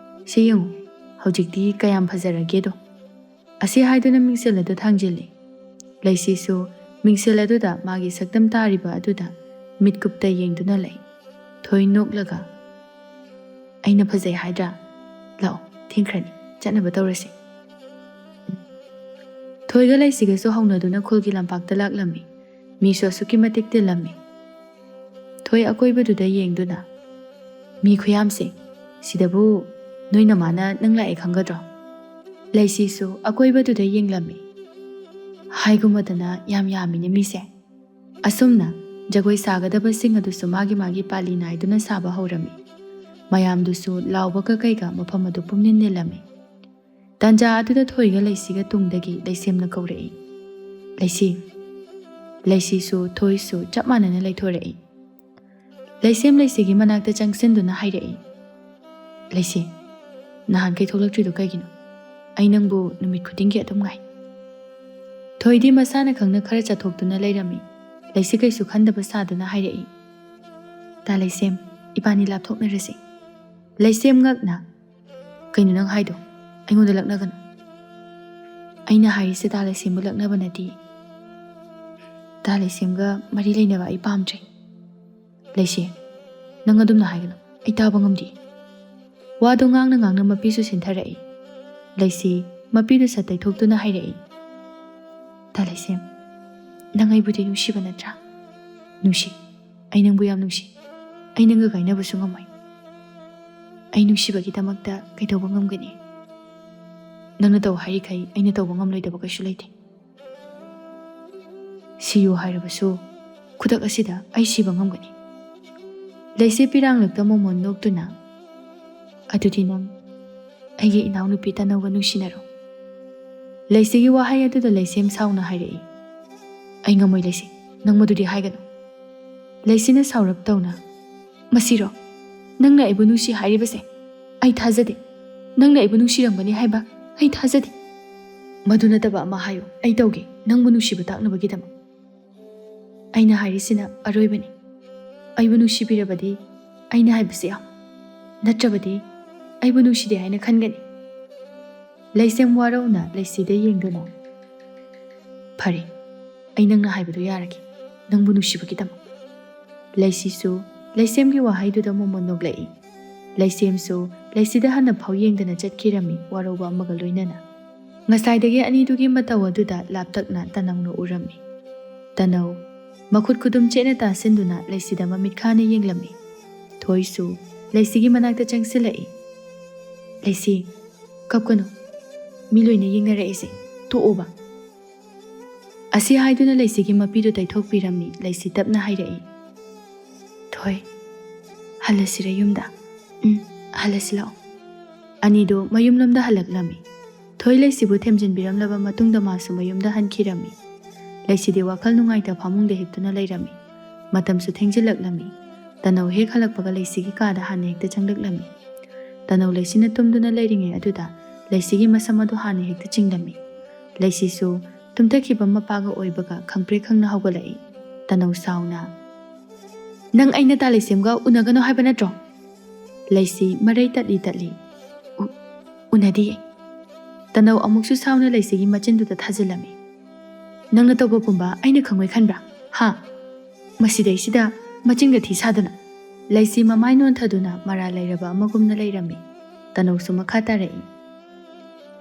ꯁꯤ ꯌꯦꯡꯉꯨ, ꯍꯧꯖꯤꯛꯇꯤ ꯀꯌꯥꯝ ꯐꯖꯔꯒꯦꯗꯣ"꯫ ꯑꯁꯤ ꯍꯥꯏꯗꯨꯅ ꯃꯤꯡꯁꯦꯜ ꯑꯗꯨ ꯊꯥꯡꯖꯤꯜꯂꯤ꯫ ꯂꯩꯁꯤꯁꯨ ꯃꯤꯡꯁꯦꯜ ꯑꯗꯨꯗ ꯃꯥꯒꯤ ꯁꯛꯇꯝ ꯇꯥꯔꯤꯕ ꯑꯗꯨꯗ ꯃꯤꯠꯀꯨꯞꯇ ꯌꯦꯡꯗꯨꯅ ꯂꯩ꯫ ꯊꯣꯏ ꯅꯣꯛꯂꯒ, "ꯑꯩꯅ ꯐꯖꯩ ꯍꯥꯏꯗ꯭ꯔꯥ? ꯂꯥꯛꯑꯣ, ꯊꯦꯡꯈ꯭ꯔꯅꯤ, ꯆꯠꯅꯕ ꯇꯧꯔꯁꯤ"꯫ ꯊꯣꯏꯒ ꯂꯩꯁꯤꯒꯁꯨ ꯍꯧꯅꯗꯨꯅ ꯈꯨꯜꯒꯤ ꯂꯝꯄꯥꯛꯇ ꯂꯥꯛꯂꯝꯃꯤ꯫ ꯃꯤꯁꯨ ꯑꯁꯨꯛꯀꯤ ꯃꯇꯤꯛ ꯇꯤꯜꯂꯝꯃꯤ꯫ ꯊꯣꯏ ꯑꯀꯣꯏꯕꯗꯨꯗ ꯌꯦꯡꯗꯨꯅ, "ꯃꯤ ꯈꯨꯌꯥꯝꯁꯦ, ꯁꯤꯗꯕꯨ ꯅꯣꯏ ꯅꯃꯥꯅ ꯅꯪ ꯂꯥꯛꯑꯦ ꯈꯪꯒꯗ꯭ꯔꯣ?" ꯂꯩꯁꯤꯁꯨ ꯑꯀꯣꯏꯕꯗꯨꯗ ꯌꯦꯡꯂꯝꯃꯤ꯫ "ꯍꯥꯏꯒꯨꯝꯕꯗꯅ ꯌꯥꯝ ꯌꯥꯝꯃꯤꯅꯦ ꯃꯤꯁꯦ"꯫ ꯑꯁꯨꯝꯅ ꯖꯒꯣꯏ ꯁꯥꯒꯗꯕꯁꯤꯡ ꯑꯗꯨꯁꯨ ꯃꯥꯒꯤ ꯃꯥꯒꯤ ꯄꯥꯂꯤ ꯅꯥꯏꯗꯨꯅ ꯁꯥꯕ ꯍꯧꯔꯝꯃꯤ꯫ ꯃꯌꯥꯝꯗꯨꯁꯨ ꯂꯥꯎꯕꯒ ꯀꯩꯒ ꯃꯐꯝ ꯑꯗꯨ ꯄꯨꯝꯅꯤꯟ ꯅꯤꯜꯂꯝꯃꯤ꯫ ꯇꯥꯟꯖꯥ ꯑꯗꯨꯗ ꯊꯣꯏꯒ ꯂꯩꯁꯤꯒ ꯇꯨꯡꯗꯒꯤ ꯂꯩꯁꯦꯝꯅ ꯀꯧꯔꯛꯏ, "ꯂꯩꯁꯤ"꯫ ꯂꯩꯁꯤꯁꯨ ꯊꯣꯏꯁꯨ ꯆꯞ ꯃꯥꯟꯅꯅ ꯂꯩꯊꯣꯔꯛꯏ꯫ ꯂꯩꯁꯦꯝ ꯂꯩꯁꯤꯒꯤ ꯃꯅꯥꯛꯇ ꯆꯪꯁꯤꯟꯗꯨꯅ ꯍꯥꯏꯔꯛꯏ, "ꯂꯩꯁꯤ, ꯅꯍꯥꯟꯈꯩ ꯊꯣꯛꯂꯛꯇ꯭ꯔꯤꯗꯣ ꯀꯩꯒꯤꯅꯣ? ꯑꯩ ꯅꯪꯕꯨ ꯅꯨꯃꯤꯠ ꯈꯨꯗꯤꯡꯒꯤ ꯑꯗꯨꯝ ꯉꯥꯏ"꯫ ꯊꯣꯏꯗꯤ ꯃꯁꯥꯅ ꯈꯪꯅ ꯈꯔ ꯆꯠꯊꯣꯛꯇꯨꯅ ꯂꯩꯔꯝꯃꯤ꯫ ꯂꯩꯁꯤ ꯀꯩꯁꯨ ꯈꯟꯗꯕ ꯁꯥꯗꯨꯅ ꯍꯥꯏꯔꯛꯏ, "ꯇꯥ ꯂꯩꯁꯦꯝ, ꯏꯕꯥꯅꯤ ꯂꯥꯞꯊꯣꯛꯅꯔꯁꯤ"꯫ ꯂꯩꯁꯦꯝ ꯉꯛꯅ, "ꯀꯩꯅꯣ ꯅꯪ ꯍꯥꯏꯗꯣ? ꯑꯩꯉꯣꯟꯗ ꯂꯛꯅꯒꯅꯨ"꯫ "ꯑꯩꯅ ꯍꯥꯏꯔꯤꯁꯦ ꯇꯥ ꯂꯩꯁꯦꯝꯕꯨ ꯂꯛꯅꯕ ꯅꯠꯇꯦ"꯫ ꯇꯥ ꯂꯩꯁꯦꯝꯒ ꯃꯔꯤ ꯂꯩꯅꯕ ꯑꯩ ꯄꯥꯝꯗ꯭ꯔꯦ꯫ ꯂꯩꯁꯦꯝ, ꯅꯪ ꯑꯗꯨꯝꯅ ꯍꯥꯏꯒꯅꯨ, ꯑꯩ ꯇꯥꯕ ꯉꯝꯗꯦ꯫ ꯋꯥꯗꯣ ꯉꯥꯡꯅ ꯉꯥꯡꯅ ꯃꯄꯤꯁꯨ ꯁꯤꯟꯊꯔꯛꯏ꯫ ꯂꯩꯁꯤ ꯃꯄꯤꯗꯨ ꯁꯠ ꯇꯩꯊꯣꯛꯇꯨꯅ ꯍꯥꯏꯔꯛꯏ, ꯇꯥ ꯂꯩꯁꯦꯝ, ꯅꯪ ꯑꯩꯕꯨꯗꯤ ꯅꯨꯡꯁꯤꯕ ꯅꯠꯇ꯭ꯔꯥ? ꯅꯨꯡꯁꯤ꯫ ꯑꯩ ꯅꯪꯕꯨ ꯌꯥꯝ ꯅꯨꯡꯁꯤ꯫ ꯑꯩ ꯅꯪꯒ ꯀꯥꯏꯅꯕꯁꯨ ꯉꯝꯃꯣꯏ꯫ ꯑꯩ ꯅꯨꯡꯁꯤꯕꯒꯤꯗꯃꯛꯇ ꯀꯩꯗꯧꯕ ꯉꯝꯒꯅꯤ? ꯅꯪꯅ ꯇꯧ ꯍꯥꯏꯔꯤꯈꯩ ꯑꯩꯅ ꯇꯧꯕ ꯉꯝꯂꯣꯏꯗꯕ ꯀꯩꯁꯨ ꯂꯩꯇꯦ꯫ ꯁꯤꯌꯨ ꯍꯥꯏꯔꯕꯁꯨ ꯈꯨꯗꯛ ꯑꯁꯤꯗ ꯑꯩ ꯁꯤꯕ ꯉꯝꯒꯅꯤ꯫ ꯂꯩꯁꯦꯝ ꯄꯤꯔꯥꯡꯂꯛꯇ ꯃꯣꯃꯣꯟ ꯅꯣꯛꯇꯨꯅ, ꯑꯗꯨꯗꯤ ꯅꯪ ꯑꯩꯒꯤ ꯏꯅꯥꯎꯅꯨꯄꯤ ꯇꯅꯧꯒ ꯅꯨꯡꯁꯤꯅꯔꯣ꯫ ꯂꯩꯁꯤꯒꯤ ꯋꯥꯍꯩ ꯑꯗꯨꯗ ꯂꯩꯁꯦꯝ ꯁꯥꯎꯅ ꯍꯥꯏꯔꯛꯏ, ꯑꯩ ꯉꯝꯃꯣꯏ ꯂꯩꯁꯤ, ꯅꯪ ꯃꯗꯨꯗꯤ ꯍꯥꯏꯒꯅꯨ꯫ ꯂꯩꯁꯤꯅ ꯁꯥꯎꯔꯞ ꯇꯧꯅ, ꯃꯁꯤꯔꯣ? ꯅꯪꯅ ꯑꯩꯕꯨ ꯅꯨꯡꯁꯤ ꯍꯥꯏꯔꯤꯕꯁꯦ ꯑꯩ ꯊꯥꯖꯗꯦ꯫ ꯅꯪꯅ ꯑꯩꯕꯨ ꯅꯨꯡꯁꯤꯔꯝꯒꯅꯤ ꯍꯥꯏꯕ ꯑꯩ ꯊꯥꯖꯗꯦ꯫ ꯃꯗꯨ ꯅꯠꯇꯕ ꯑꯃ ꯍꯥꯏꯌꯨ, ꯑꯩ ꯇꯧꯒꯦ, ꯅꯪꯕꯨ ꯅꯨꯡꯁꯤꯕ ꯇꯥꯛꯅꯕꯒꯤꯗꯃꯛ꯫ ꯑꯩꯅ ꯍꯥꯏꯔꯤꯁꯤꯅ ꯑꯔꯣꯏꯕꯅꯤ꯫ ꯑꯩꯕꯨ ꯅꯨꯡꯁꯤꯕꯤꯔꯕꯗꯤ ꯑꯩꯅ ꯍꯥꯏꯕꯁꯤ ꯌꯥꯎ, ꯅꯠꯇ꯭ꯔꯕꯗꯤ ꯑꯩꯕꯨ ꯅꯨꯡꯁꯤꯗꯦ ꯍꯥꯏꯅ ꯈꯟꯒꯅꯤ꯫ ꯂꯩꯁꯦꯝ ꯋꯥꯔꯧꯅ ꯂꯩꯁꯤꯗ ꯌꯦꯡꯗꯨꯅ, ꯐꯔꯦ, ꯑꯩ ꯅꯪꯅ ꯍꯥꯏꯕꯗꯨ ꯌꯥꯔꯒꯦ, ꯅꯪꯕꯨ ꯅꯨꯡꯁꯤꯕꯒꯤꯗꯃꯛ꯫ ꯂꯩꯁꯤꯁꯨ ꯂꯩꯁꯦꯝꯒꯤ ꯋꯥꯍꯩꯗꯨꯗ ꯃꯣꯃꯣꯟ ꯅꯣꯛꯂꯛꯏ꯫ ꯂꯩꯁꯦꯝꯁꯨ ꯂꯩꯁꯤꯗ ꯍꯟꯅ ꯐꯥꯎ ꯌꯦꯡꯗꯅ ꯆꯠꯈꯤꯔꯝꯃꯤ, ꯋꯥꯔꯧꯕ ꯑꯃꯒ ꯂꯣꯏꯅꯅ꯫ ꯉꯁꯥꯏꯗꯒꯤ ꯑꯅꯤꯗꯨꯒꯤ ꯃꯇꯧ ꯑꯗꯨꯗ ꯂꯥꯞꯇꯛꯅ ꯇꯅꯧꯅ ꯎꯔꯝꯃꯤ꯫ ꯇꯅꯧ ꯃꯈꯨꯠ ꯈꯨꯗꯨꯝ ꯆꯦꯠꯅ ꯇꯥꯁꯤꯟꯗꯨꯅ ꯂꯩꯁꯤꯗ ꯃꯃꯤꯠ ꯈꯥꯅ ꯌꯦꯡꯂꯝꯃꯤ꯫ ꯊꯣꯏꯁꯨ ꯂꯩꯁꯤꯒꯤ ꯃꯅꯥꯛꯇ ꯆꯪꯁꯤꯜꯂꯛꯏ꯫ ꯂꯩꯁꯤ, ꯀꯞꯀꯅꯨ, ꯃꯤ ꯂꯣꯏꯅ ꯌꯦꯡꯅꯔꯛꯏꯁꯦ, ꯇꯣꯛꯑꯣꯕ꯫ ꯑꯁꯤ ꯍꯥꯏꯗꯨꯅ ꯂꯩꯁꯤꯒꯤ ꯃꯄꯤꯗꯨ ꯇꯩꯊꯣꯛꯄꯤꯔꯝꯃꯤ꯫ ꯂꯩꯁꯤ ꯇꯞꯅ ꯍꯥꯏꯔꯛꯏ, ꯊꯣꯏ, ꯍꯜꯂꯁꯤꯔ ꯌꯨꯝꯗ? ꯎꯝ, ꯍꯜꯂꯁꯤ ꯂꯥꯛꯑꯣ꯫ ꯑꯅꯤꯗꯨ ꯃꯌꯨꯝꯂꯣꯝꯗ ꯍꯜꯂꯛꯂꯝꯃꯤ꯫ ꯊꯣꯏ ꯂꯩꯁꯤꯕꯨ ꯊꯦꯝꯖꯤꯟꯕꯤꯔꯝꯂꯕ ꯃꯇꯨꯡꯗ ꯃꯥꯁꯨ ꯃꯌꯨꯝꯗ ꯍꯟꯈꯤꯔꯝꯃꯤ꯫ ꯂꯩꯁꯤꯗꯤ ꯋꯥꯈꯜ ꯅꯨꯡꯉꯥꯏꯇ ꯐꯃꯨꯡꯗ ꯍꯤꯞꯇꯨꯅ ꯂꯩꯔꯝꯃꯤ꯫ ꯃꯇꯝꯁꯨ ꯊꯦꯡꯖꯤꯜꯂꯛꯂꯝꯃꯤ꯫ ꯇꯅꯧ ꯍꯦꯛ ꯍꯜꯂꯛꯄꯒ ꯂꯩꯁꯤꯒꯤ ꯀꯥꯗ ꯍꯥꯟꯅ ꯍꯦꯛꯇ ꯆꯪꯂꯛꯂꯝꯃꯤ꯫ ꯇꯅꯧ ꯂꯩꯁꯤꯅ ꯇꯨꯝꯗꯨꯅ ꯂꯩꯔꯤꯉꯩ ꯑꯗꯨꯗ ꯂꯩꯁꯤꯒꯤ ꯃꯁꯝ ꯑꯗꯨ ꯍꯥꯟꯅ ꯍꯦꯛꯇ ꯆꯤꯡꯂꯝꯃꯤ꯫ ꯂꯩꯁꯤꯁꯨ ꯇꯨꯝꯊꯈꯤꯕ ꯃꯄꯥꯒ ꯑꯣꯏꯕꯒ ꯈꯪꯄ꯭ꯔꯦꯛ ꯈꯪꯅ ꯍꯧꯒꯠꯂꯛꯏ꯫ ꯇꯅꯧ ꯁꯥꯎꯅ, "ꯅꯪ ꯑꯩꯅ ꯇꯥ ꯂꯩꯁꯦꯝꯒ ꯎꯅꯒꯅꯨ ꯍꯥꯏꯕ ꯅꯠꯇ꯭ꯔꯣ?" ꯂꯩꯁꯤ ꯃꯔꯩ ꯇꯠꯂꯤ ꯇꯠꯂꯤ, "ꯎ-, ꯎꯅꯗꯤꯌꯦ꯫" ꯇꯅꯧ ꯑꯃꯨꯛꯁꯨ ꯁꯥꯎꯅ ꯂꯩꯁꯤꯒꯤ ꯃꯆꯤꯟꯗꯨꯗ ꯊꯥꯖꯤꯜꯂꯝꯃꯤ꯫ "ꯅꯪꯅ ꯇꯧꯕ ꯄꯨꯝꯕ ꯑꯩꯅ ꯈꯪꯉꯣꯏ ꯈꯟꯕ꯭ꯔꯥ? ꯍꯥ?" ꯃꯁꯤꯗꯩꯁꯤꯗ ꯃꯆꯤꯟꯒ ꯊꯤ ꯁꯥꯗꯅ ꯂꯩꯁꯤ ꯃꯃꯥꯏ ꯅꯣꯟꯊꯗꯨꯅ ꯃꯔꯥꯜ ꯂꯩꯔꯕ ꯑꯃꯒꯨꯝꯅ ꯂꯩꯔꯝꯃꯤ꯫ ꯇꯅꯧꯁꯨ ꯃꯈꯥ ꯇꯥꯔꯛꯏ,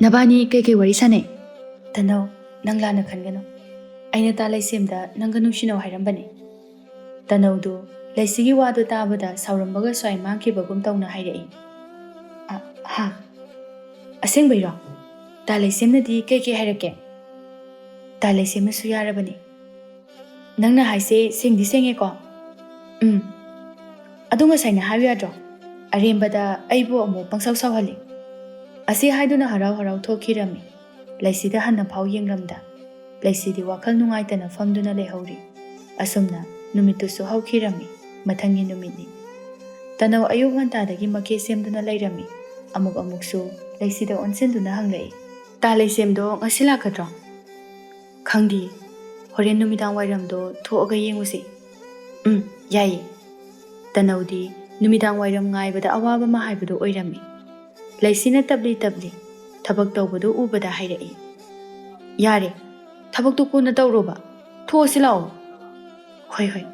"ꯅꯕꯥꯅꯤ ꯀꯩꯀꯩ ꯋꯥꯔꯤ ꯁꯥꯟꯅꯩ?" "ꯇꯅꯧ, ꯅꯪ ꯂꯥꯟꯅ ꯈꯟꯒꯅꯨ꯫ ꯑꯩꯅ ꯇꯥ ꯂꯩꯁꯦꯝꯗ ꯅꯪꯒ ꯅꯨꯡꯁꯤꯅꯧ ꯍꯥꯏꯔꯝꯕꯅꯤ꯫" ꯇꯅꯧꯗꯨ ꯂꯩꯁꯤꯒꯤ ꯋꯥꯗꯨ ꯇꯥꯕꯗ ꯁꯥꯎꯔꯝꯕꯒ ꯁ꯭ꯋꯥꯏ ꯃꯥꯡꯈꯤꯕꯒꯨꯝ ꯇꯧꯅ ꯍꯥꯏꯔꯛꯏ, "ꯑ, ꯍꯥ? ꯑꯁꯦꯡꯕꯩꯔꯣ? ꯇꯥ ꯂꯩꯁꯦꯝꯅꯗꯤ ꯀꯩꯀꯩ ꯍꯥꯏꯔꯛꯀꯦ?" "ꯇꯥ ꯂꯩꯁꯦꯝꯅꯁꯨ ꯌꯥꯔꯕꯅꯤ꯫" "ꯅꯪꯅ ꯍꯥꯏꯁꯦ ꯁꯦꯡꯗꯤ ꯁꯦꯡꯉꯦꯀꯣ?" "ꯎꯝ꯫ ꯑꯗꯣ ꯉꯁꯥꯏꯅ ꯍꯥꯏꯌꯨ ꯌꯥꯗ꯭ꯔꯣ? ꯑꯔꯦꯝꯕꯗ ꯑꯩꯕꯨ ꯑꯃꯨꯛ ꯄꯪꯁꯥꯎ ꯁꯥꯎꯍꯜꯂꯤ꯫" ꯑꯁꯤ ꯍꯥꯏꯗꯨꯅ ꯍꯔꯥꯎ ꯍꯔꯥꯎ ꯊꯣꯛꯈꯤꯔꯝꯃꯤ꯫ ꯂꯩꯁꯤꯗ ꯍꯟꯅ ꯐꯥꯎ ꯌꯦꯡꯂꯝꯗ ꯂꯩꯁꯤꯗꯤ ꯋꯥꯈꯜ ꯅꯨꯡꯉꯥꯏꯇꯅ ꯐꯝꯗꯨꯅ ꯂꯩꯍꯧꯔꯤ꯫ ꯑꯁꯨꯝꯅ ꯅꯨꯃꯤꯠꯇꯨꯁꯨ ꯍꯧꯈꯤꯔꯝꯃꯤ꯫ ꯃꯊꯪꯒꯤ ꯅꯨꯃꯤꯠꯅꯤ꯫ ꯇꯅꯧ ꯑꯌꯨꯛ ꯉꯟꯇꯥꯗꯒꯤ ꯃꯀꯦ ꯁꯦꯝꯗꯨꯅ ꯂꯩꯔꯝꯃꯤ꯫ ꯑꯃꯨꯛ ꯑꯃꯨꯛꯁꯨ ꯂꯩꯁꯤꯗ ꯑꯣꯟꯁꯤꯟꯗꯨꯅ ꯍꯪꯂꯛꯏ, "ꯇꯥ ꯂꯩꯁꯦꯝꯗꯣ ꯉꯁꯤ ꯂꯥꯛꯀꯗ꯭ꯔꯣ?" "ꯈꯪꯗꯦ꯫ ꯍꯣꯔꯦꯟ ꯅꯨꯃꯤꯗꯥꯡ ꯋꯥꯏꯔꯝꯗꯣ ꯊꯣꯛꯑꯒ ꯌꯦꯡꯉꯨꯁꯤ꯫" "ꯎꯝ, ꯌꯥꯏꯌꯦ꯫" ꯇꯅꯧꯗꯤ ꯅꯨꯃꯤꯗꯥꯡ ꯋꯥꯏꯔꯝ ꯉꯥꯏꯕꯗ ꯑꯋꯥꯕ ꯑꯃ ꯍꯥꯏꯕꯗꯨ ꯑꯣꯏꯔꯝꯃꯤ꯫ ꯂꯩꯁꯤꯅ ꯇꯞꯂꯤ ꯇꯞꯂꯤ ꯊꯕꯛ ꯇꯧꯕꯗꯨ ꯎꯕꯗ ꯍꯥꯏꯔꯛꯏ, "ꯌꯥꯔꯦ, ꯊꯕꯛꯇꯨ ꯀꯣꯟꯅ ꯇꯧꯔꯣꯕ꯫ ꯊꯣꯛꯑꯁꯤ ꯂꯥꯛꯑꯣ꯫" "ꯍꯣꯏ, ꯍꯣꯏ꯫"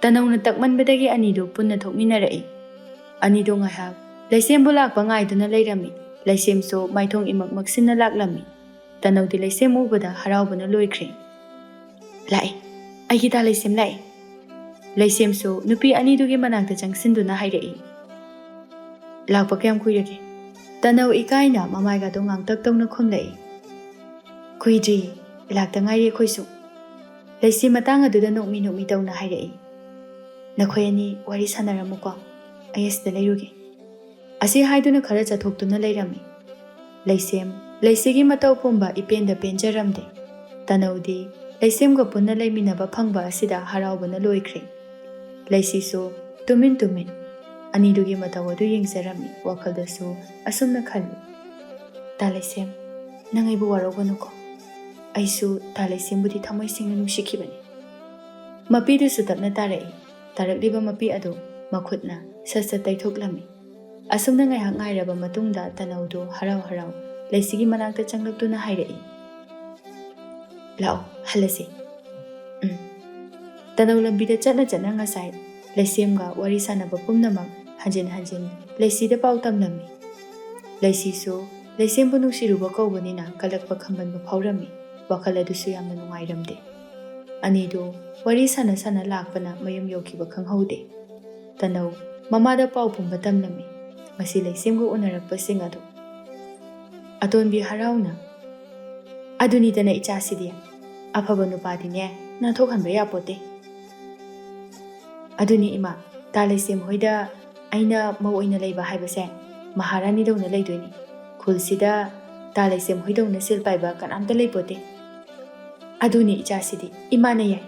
ꯇꯅꯧꯅ ꯇꯛꯃꯟꯕꯗꯒꯤ ꯑꯅꯤꯗꯨ ꯄꯨꯟꯅ ꯊꯣꯛꯃꯤꯟꯅꯔꯛꯏ꯫ ꯑꯅꯤꯗꯨ ꯉꯥꯏꯍꯥꯛ ꯂꯩꯁꯦꯝꯕꯨ ꯂꯥꯛꯄ ꯉꯥꯏꯗꯨꯅ ꯂꯩꯔꯝꯃꯤ꯫ ꯂꯩꯁꯦꯝꯁꯨ ꯃꯥꯏꯊꯣꯡ ꯏꯃꯛ ꯃꯛꯁꯤꯟꯅ ꯂꯥꯛꯂꯝꯃꯤ꯫ ꯇꯅꯧꯗꯤ ꯂꯩꯁꯦꯝ ꯎꯕꯗ ꯍꯔꯥꯎꯕꯅ ꯂꯣꯏꯈ꯭ꯔꯦ꯫ "ꯂꯥꯛꯑꯦ, ꯑꯩꯒꯤ ꯇꯥ ꯂꯩꯁꯦꯝ ꯂꯥꯛꯑꯦ꯫" ꯂꯩꯁꯦꯝꯁꯨ ꯅꯨꯄꯤ ꯑꯅꯤꯗꯨꯒꯤ ꯃꯅꯥꯛꯇ ꯆꯪꯁꯤꯟꯗꯨꯅ ꯍꯥꯏꯔꯛꯏ, "ꯂꯥꯛꯄ ꯀꯌꯥꯝ ꯀꯨꯏꯔꯒꯦ?" ꯇꯅꯧ ꯏꯀꯥꯏꯅ ꯃꯃꯥꯏꯒꯗꯣ ꯉꯥꯡꯇꯛ ꯇꯧꯅ ꯈꯨꯝꯂꯛꯏ, "ꯀꯨꯏꯗ꯭ꯔꯤ, ꯂꯥꯛꯇ ꯉꯥꯏꯔꯤ ꯑꯩꯈꯣꯏꯁꯨ꯫" ꯂꯩꯁꯤ ꯃꯇꯥꯡ ꯑꯗꯨꯗ ꯅꯣꯛꯃꯤ ꯅꯣꯛꯃꯤ ꯇꯧꯅ ꯍꯥꯏꯔꯛꯏ, "ꯅꯈꯣꯏ ꯑꯅꯤ ꯋꯥꯔꯤ ꯁꯥꯟꯅꯔꯝꯃꯨꯀꯣ, ꯑꯩ ꯑꯁꯤꯗ ꯂꯩꯔꯨꯒꯦ꯫" ꯑꯁꯤ ꯍꯥꯏꯗꯨꯅ ꯈꯔ ꯆꯠꯊꯣꯛꯇꯨꯅ ꯂꯩꯔꯝꯃꯤ꯫ ꯂꯩꯁꯦꯝ, ꯂꯩꯁꯤꯒꯤ ꯃꯇꯧ ꯄꯨꯝꯕ ꯏꯄꯦꯟꯗ ꯄꯦꯟꯖꯔꯝꯗꯦ꯫ ꯇꯅꯧꯗꯤ ꯂꯩꯁꯦꯝꯒ ꯄꯨꯟꯅ ꯂꯩꯃꯤꯟꯅꯕ ꯐꯪꯕ ꯑꯁꯤꯗ ꯍꯔꯥꯎꯕꯅ ꯂꯣꯏꯈ꯭ꯔꯦ꯫ ꯂꯩꯁꯤꯁꯨ ꯇꯨꯃꯤꯟ ꯇꯨꯃꯤꯟ ꯑꯅꯤꯗꯨꯒꯤ ꯃꯇꯧ ꯑꯗꯨ ꯌꯦꯡꯖꯔꯝꯃꯤ꯫ ꯋꯥꯈꯜꯗꯁꯨ ꯑꯁꯨꯝꯅ ꯈꯜꯂꯤ, "ꯇꯥ ꯂꯩꯁꯦꯝ, ꯅꯪ ꯑꯩꯕꯨ ꯋꯥꯔꯧꯒꯅꯨꯀꯣ꯫ ꯑꯩꯁꯨ ꯇꯥ ꯂꯩꯁꯦꯝꯕꯨꯗꯤ ꯊꯃꯣꯏ ꯁꯦꯡꯅ ꯅꯨꯡꯁꯤꯈꯤꯕꯅꯤ꯫" ꯃꯄꯤꯗꯨꯁꯨ ꯇꯞꯅ ꯇꯥꯔꯛꯏ꯫ ꯇꯥꯔꯛꯂꯤꯕ ꯃꯄꯤ ꯑꯗꯨ ꯃꯈꯨꯠꯅ ꯁꯠ ꯁꯠ ꯇꯩꯊꯣꯛꯂꯝꯃꯤ꯫ ꯑꯁꯨꯝꯅ ꯉꯥꯏꯍꯥꯛ ꯉꯥꯏꯔꯕ ꯃꯇꯨꯡꯗ ꯇꯅꯧꯗꯨ ꯍꯔꯥꯎ ꯍꯔꯥꯎ ꯂꯩꯁꯤꯒꯤ ꯃꯅꯥꯛꯇ ꯆꯪꯂꯛꯇꯨꯅ ꯍꯥꯏꯔꯛꯏ, "ꯂꯥꯛꯑꯣ, "ꯍꯜꯂꯁꯤ꯫ ꯎꯝ꯫" ꯇꯅꯧ ꯂꯝꯕꯤꯗ ꯆꯠꯅ ꯆꯠꯅ ꯉꯁꯥꯏ ꯂꯩꯁꯦꯝꯒ ꯋꯥꯔꯤ ꯁꯥꯟꯅꯕ ꯄꯨꯝꯅꯃꯛ ꯍꯟꯖꯤꯟ ꯍꯟꯖꯤꯟ ꯂꯩꯁꯤꯗ ꯄꯥꯎ ꯇꯝꯂꯝꯃꯤ꯫ ꯂꯩꯁꯤꯁꯨ ꯂꯩꯁꯦꯝꯕꯨ ꯅꯨꯡꯁꯤꯔꯨꯕ ꯀꯧꯕꯅꯤꯅ ꯀꯜꯂꯛꯄ ꯈꯝꯕꯟꯕ ꯐꯥꯎꯔꯝꯃꯤ꯫ ꯋꯥꯈꯜ ꯑꯗꯨꯁꯨ ꯌꯥꯝꯅ ꯅꯨꯡꯉꯥꯏꯔꯝꯗꯦ꯫ ꯑꯅꯤꯗꯨ ꯋꯥꯔꯤ ꯁꯥꯟꯅ ꯁꯥꯟꯅ ꯂꯥꯛꯄꯅ ꯃꯌꯨꯝ ꯌꯧꯈꯤꯕ ꯈꯪꯍꯧꯗꯦ꯫ ꯇꯅꯧ ꯃꯃꯥꯗ ꯄꯥꯎ ꯄꯨꯝꯕ ꯇꯝꯂꯝꯃꯤ꯫ ꯉꯁꯤ ꯂꯩꯁꯦꯝꯒ ꯎꯅꯔꯛꯄꯁꯤꯡ ꯑꯗꯨ꯫ ꯑꯇꯣꯟꯕꯤ ꯍꯔꯥꯎꯅ, "ꯑꯗꯨꯅꯤꯗꯅ ꯏꯆꯥꯁꯤꯗꯤ, ꯑꯐꯕ ꯅꯨꯄꯥꯗꯤꯅꯦ ꯅꯥꯟꯊꯣꯛꯍꯟꯕ ꯌꯥꯄꯣꯠꯇꯦ꯫" "ꯑꯗꯨꯅꯤ ꯏꯃꯥ, ꯇꯥ ꯂꯩꯁꯦꯝ ꯍꯣꯏꯗ ꯑꯩꯅ ꯃꯧ ꯑꯣꯏꯅ ꯂꯩꯕ ꯍꯥꯏꯕꯁꯦ ꯃꯍꯥꯔꯥꯅꯤꯗꯧꯅ ꯂꯩꯗꯣꯏꯅꯤ꯫ ꯈꯨꯜꯁꯤꯗ ꯇꯥ ꯂꯩꯁꯦꯝ ꯍꯣꯏꯗꯧꯅ ꯁꯤꯜ ꯄꯥꯏꯕ ꯀꯅꯥꯝꯇ ꯂꯩꯄꯣꯠꯇꯦ꯫" "ꯑꯗꯨꯅꯤ ꯏꯆꯥꯁꯤꯗꯤ, ꯏꯃꯥꯅ ꯌꯥꯏ꯫"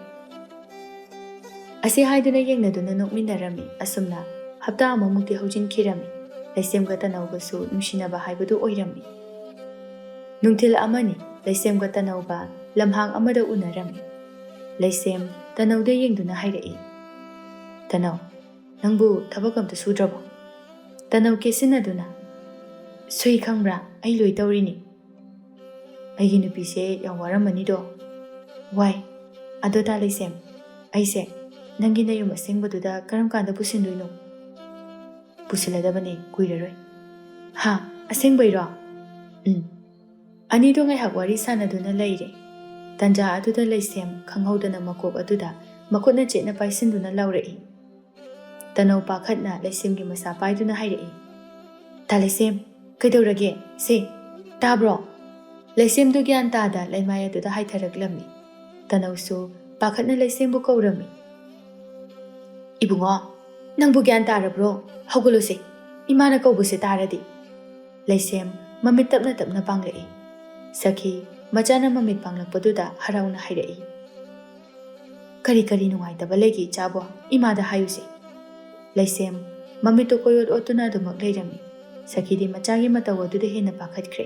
ꯑꯁꯤ ꯍꯥꯏꯗꯨꯅ ꯌꯦꯡꯅꯗꯨꯅ ꯅꯣꯛꯃꯤꯟꯅꯔꯝꯃꯤ꯫ ꯑꯁꯨꯝꯅ ꯍꯞꯇꯥ ꯑꯃꯃꯨꯛꯇꯤ ꯍꯧꯖꯤꯟꯈꯤꯔꯝꯃꯤ꯫ ꯂꯩꯁꯦꯝꯒ ꯇꯅꯧꯒꯁꯨ ꯅꯨꯡꯁꯤꯅꯕ ꯍꯥꯏꯕꯗꯨ ꯑꯣꯏꯔꯝꯃꯤ꯫ ꯅꯨꯡꯊꯤꯜ ꯑꯃꯅꯤ, ꯂꯩꯁꯦꯝꯒ ꯇꯅꯧꯒ ꯂꯝꯍꯥꯡ ꯑꯃꯗ ꯎꯅꯔꯝꯃꯤ꯫ ꯂꯩꯁꯦꯝ ꯇꯅꯧꯗ ꯌꯦꯡꯗꯨꯅ ꯍꯥꯏꯔꯛꯏ, "ꯇꯅꯧ, ꯅꯪꯕꯨ ꯊꯕꯛ ꯑꯝꯇ ꯁꯨꯗ꯭ꯔꯕꯣ?" ꯇꯅꯧ ꯀꯦꯁꯤꯟꯅꯗꯨꯅ, "ꯁꯨꯏ ꯈꯪꯕ꯭ꯔꯥ? ꯑꯩ ꯂꯣꯏ ꯇꯧꯔꯤꯅꯤ꯫" "ꯑꯩꯒꯤ ꯅꯨꯄꯤꯁꯦ ꯌꯥꯝ ꯋꯥꯔꯝꯃꯅꯤꯗꯣ꯫" "ꯋꯥꯏ꯫ ꯑꯗꯣ ꯇꯥ ꯂꯩꯁꯦꯝ, ꯑꯩꯁꯦ ꯅꯪꯒꯤ ꯅꯌꯨꯝ ꯑꯁꯦꯡꯕꯗꯨꯗ ꯀꯔꯝ ꯀꯥꯟꯗ ꯄꯨꯁꯤꯟꯗꯣꯏꯅꯣ?" "ꯄꯨꯁꯤꯜꯂꯗꯕꯅꯦ, ꯀꯨꯏꯔꯔꯣꯏ꯫" "ꯍꯥ? ꯑꯁꯦꯡꯕꯩꯔꯣ?" "ꯎꯝ꯫" ꯑꯅꯤꯗꯣ ꯉꯥꯏꯍꯥꯛ ꯋꯥꯔꯤ ꯁꯥꯟꯅꯗꯨꯅ ꯂꯩꯔꯦ꯫ ꯇꯟꯖꯥ ꯑꯗꯨꯗ ꯂꯩꯁꯦꯝ ꯈꯪꯍꯧꯗꯅ ꯃꯀꯣꯛ ꯑꯗꯨꯗ ꯃꯈꯨꯠꯅ ꯆꯦꯠꯅ ꯄꯥꯏꯁꯤꯟꯗꯨꯅ ꯂꯥꯎꯔꯛꯏ꯫ ꯇꯅꯧ ꯄꯥꯈꯠꯅ ꯂꯩꯁꯦꯝꯒꯤ ꯃꯁꯥ ꯄꯥꯏꯗꯨꯅ ꯍꯥꯏꯔꯛꯏ, "ꯇꯥ ꯂꯩꯁꯦꯝ, ꯀꯩꯗꯧꯔꯒꯦ? ꯁꯦ, ꯇꯥꯕ꯭ꯔꯣ?" ꯂꯩꯁꯦꯝꯗꯨ ꯒ꯭ꯌꯥꯟ ꯇꯥꯗ ꯂꯩꯃꯥꯏ ꯑꯗꯨꯗ ꯍꯥꯏꯊꯔꯛꯂꯝꯃꯤ꯫ ꯇꯅꯧꯁꯨ ꯄꯥꯈꯠꯅ ꯂꯩꯁꯦꯝꯕꯨ ꯀꯧꯔꯝꯃꯤ꯫ "ꯏꯕꯨꯡꯉꯣ, ꯅꯪꯕꯨ ꯒ꯭ꯌꯥꯟ ꯇꯥꯔꯕ꯭ꯔꯣ? ꯍꯧꯒꯠꯂꯨꯁꯦ, ꯏꯃꯥꯅ ꯀꯧꯕꯁꯦ ꯇꯥꯔꯗꯤ꯫" ꯂꯩꯁꯦꯝ ꯃꯃꯤꯠ ꯇꯞꯅ ꯇꯞꯅ ꯄꯥꯡꯂꯛꯏ꯫ ꯁꯈꯤ ꯃꯆꯥꯅ ꯃꯃꯤꯠ ꯄꯥꯡꯂꯛꯄꯗꯨꯗ ꯍꯔꯥꯎꯅ ꯍꯥꯏꯔꯛꯏ, "ꯀꯔꯤ ꯀꯔꯤ ꯅꯨꯡꯉꯥꯏꯇꯕ ꯂꯩꯒꯦ ꯏꯆꯥꯕꯣ? ꯏꯃꯥꯗ ꯍꯥꯏꯌꯨꯁꯦ꯫" ꯂꯩꯁꯦꯝ ꯃꯃꯤꯠꯇꯨ ꯀꯣꯏꯑꯣꯠ ꯑꯣꯠꯇꯨꯅ ꯑꯗꯨꯃꯛ ꯂꯩꯔꯝꯃꯤ꯫ ꯁꯈꯤꯗꯤ ꯃꯆꯥꯒꯤ ꯃꯇꯧ ꯑꯗꯨꯗ ꯍꯦꯟꯅ ꯄꯥꯈꯠꯈ꯭ꯔꯦ꯫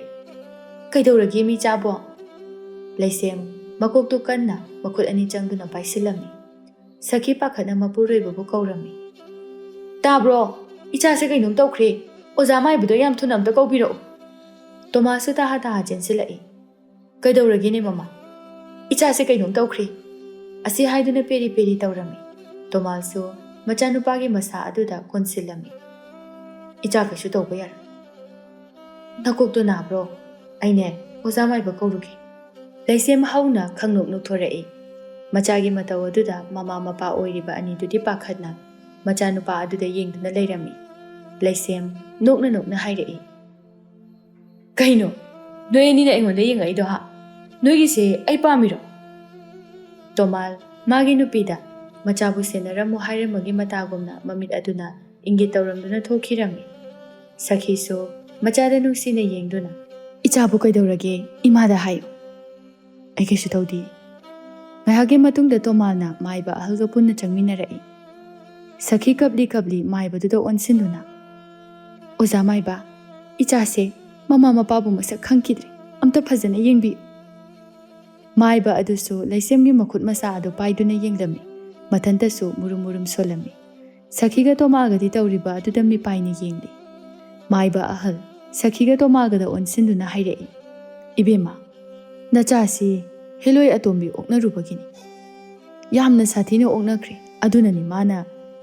"ꯀꯩꯗꯧꯔꯒꯦ ꯃꯤ ꯆꯥꯕꯣ?" ꯂꯩꯁꯦꯝ ꯃꯀꯣꯛꯇꯨ ꯀꯟꯅ ꯃꯈꯨꯠ ꯑꯅꯤ ꯆꯪꯗꯨꯅ ꯄꯥꯏꯁꯤꯜꯂꯝꯃꯤ꯫ ꯁꯈꯤ ꯄꯥꯈꯠꯅ ꯃꯄꯨꯔꯣꯏꯕꯕꯨ ꯀꯧꯔꯝꯃꯤ꯫ "ꯇꯥꯕ꯭ꯔꯣ? ꯏꯆꯥꯁꯦ ꯀꯩꯅꯣꯝ ꯇꯧꯈ꯭ꯔꯦ꯫ ꯑꯣꯖꯥ ꯃꯥꯏꯕꯗꯣ ꯌꯥꯝ ꯊꯨꯅ ꯑꯝꯇ ꯀꯧꯕꯤꯔꯛꯎ꯫" ꯇꯣꯃꯥꯁꯁꯨ ꯇꯍꯥ ꯇꯍꯥ ꯆꯦꯟꯁꯤꯜꯂꯛꯏ꯫ "ꯀꯩꯗꯧꯔꯒꯦꯅꯦ ꯃꯃꯥ?" "ꯏꯆꯥꯁꯦ ꯀꯩꯅꯣꯝ ꯇꯧꯈ꯭ꯔꯦ" ꯑꯁꯤ ꯍꯥꯏꯗꯨꯅ ꯄꯦꯔꯤ ꯄꯦꯔꯤ ꯇꯧꯔꯝꯃꯤ꯫ ꯇꯣꯃꯥꯜꯁꯨ ꯃꯆꯥꯅꯨꯄꯥꯒꯤ ꯃꯁꯥ ꯑꯗꯨꯗ ꯀꯣꯟꯁꯤꯜꯂꯝꯃꯤ꯫ "ꯏꯆꯥ ꯀꯩꯁꯨ ꯇꯧꯕ ꯌꯥꯔꯣꯏ꯫ ꯅꯀꯣꯛꯇꯣ ꯅꯥꯕ꯭ꯔꯣ? ꯑꯩꯅꯦ ꯑꯣꯖꯥ ꯃꯥꯏꯕ ꯀꯧꯔꯨꯒꯦ꯫" ꯂꯩꯁꯦꯝ ꯍꯧꯅ ꯈꯪꯅꯣꯛ ꯅꯣꯛꯊꯣꯔꯛꯏ꯫ ꯃꯆꯥꯒꯤ ꯃꯇꯧ ꯑꯗꯨꯗ ꯃꯃꯥ ꯃꯄꯥ ꯑꯣꯏꯔꯤꯕ ꯑꯅꯤꯗꯨꯗꯤ ꯄꯥꯈꯠꯅ ꯃꯆꯥꯅꯨꯄꯥ ꯑꯗꯨꯗ ꯌꯦꯡꯗꯨꯅ ꯂꯩꯔꯝꯃꯤ꯫ ꯂꯩꯁꯦꯝ ꯅꯣꯛꯅ ꯅꯣꯛꯅ ꯍꯥꯏꯔꯛꯏ, "ꯀꯩꯅꯣ? ꯅꯣꯏ ꯑꯅꯤꯅ ꯑꯩꯉꯣꯟꯗ ꯌꯦꯡꯉꯛꯏꯗꯣ, ꯍꯥ? ꯅꯣꯏꯒꯤꯁꯦ ꯑꯩ ꯄꯥꯝꯃꯤꯔꯣ?" ꯇꯣꯃꯥꯜ ꯃꯥꯒꯤ ꯅꯨꯄꯤꯗ ꯃꯆꯥꯕꯨ ꯁꯦꯟꯅꯔꯝꯃꯨ ꯍꯥꯏꯔꯝꯕꯒꯤ ꯃꯇꯥꯒꯨꯝꯅ ꯃꯃꯤꯠ ꯑꯗꯨꯅ ꯏꯪꯒꯤꯠ ꯇꯧꯔꯝꯗꯨꯅ ꯊꯣꯛꯈꯤꯔꯝꯃꯤ꯫ ꯁꯈꯤꯁꯨ ꯃꯆꯥꯗ ꯅꯨꯡꯁꯤꯅ ꯌꯦꯡꯗꯨꯅ, "ꯏꯆꯥꯕꯨ ꯀꯩꯗꯧꯔꯒꯦ? ꯏꯃꯥꯗ ꯍꯥꯏꯌꯨ꯫" "ꯑꯩ ꯀꯩꯁꯨ ꯇꯧꯗꯦ꯫" ꯉꯥꯏꯍꯥꯛꯀꯤ ꯃꯇꯨꯡꯗ ꯇꯣꯃꯥꯜꯅ ꯃꯥꯏꯕ ꯑꯍꯜꯒ ꯄꯨꯟꯅ ꯆꯪꯃꯤꯟꯅꯔꯛꯏ꯫ ꯁꯈꯤ ꯀꯞꯂꯤ ꯀꯞꯂꯤ ꯃꯥꯏꯕꯗꯨꯗ ꯑꯣꯟꯁꯤꯟꯗꯨꯅ, "ꯑꯣꯖꯥ ꯃꯥꯏꯕ, ꯏꯆꯥꯁꯦ ꯃꯃꯥ ꯃꯄꯥꯕꯨ ꯃꯁꯛ ꯈꯪꯈꯤꯗ꯭ꯔꯦ, ꯑꯝꯇ ꯐꯖꯅ ꯌꯦꯡꯕꯤꯌꯨ꯫" ꯃꯥꯏꯕ ꯑꯗꯨꯁꯨ ꯂꯩꯁꯦꯝꯒꯤ ꯃꯈꯨꯠ ꯃꯁꯥ ꯑꯗꯨ ꯄꯥꯏꯗꯨꯅ ꯌꯦꯡꯂꯝꯃꯤ꯫ ꯃꯊꯟꯇꯁꯨ ꯃꯨꯔꯨꯝ ꯃꯨꯔꯨꯝ ꯁꯣꯜꯂꯝꯃꯤ꯫ ꯁꯈꯤꯒ ꯇꯣꯃꯥꯜꯒꯗꯤ ꯇꯧꯔꯤꯕ ꯑꯗꯨꯗ ꯃꯤꯄꯥꯏꯅ ꯌꯦꯡꯂꯤ꯫ ꯃꯥꯏꯕ ꯑꯍꯜ ꯁꯈꯤꯒ ꯇꯣꯃꯥꯜꯒꯗ ꯑꯣꯟꯁꯤꯟꯗꯨꯅ ꯍꯥꯏꯔꯛꯏ, "ꯏꯕꯦꯝꯃ, ꯅꯆꯥꯁꯤ ꯍꯦꯂꯣꯏ ꯑꯇꯣꯝꯕꯤ ꯑꯣꯛꯅꯔꯨꯕꯒꯤꯅꯤ꯫ ꯌꯥꯝꯅ ꯁꯥꯊꯤꯅ ꯑꯣꯛꯅꯈ꯭ꯔꯦ꯫ ꯑꯗꯨꯅꯅꯤ ꯃꯥꯅ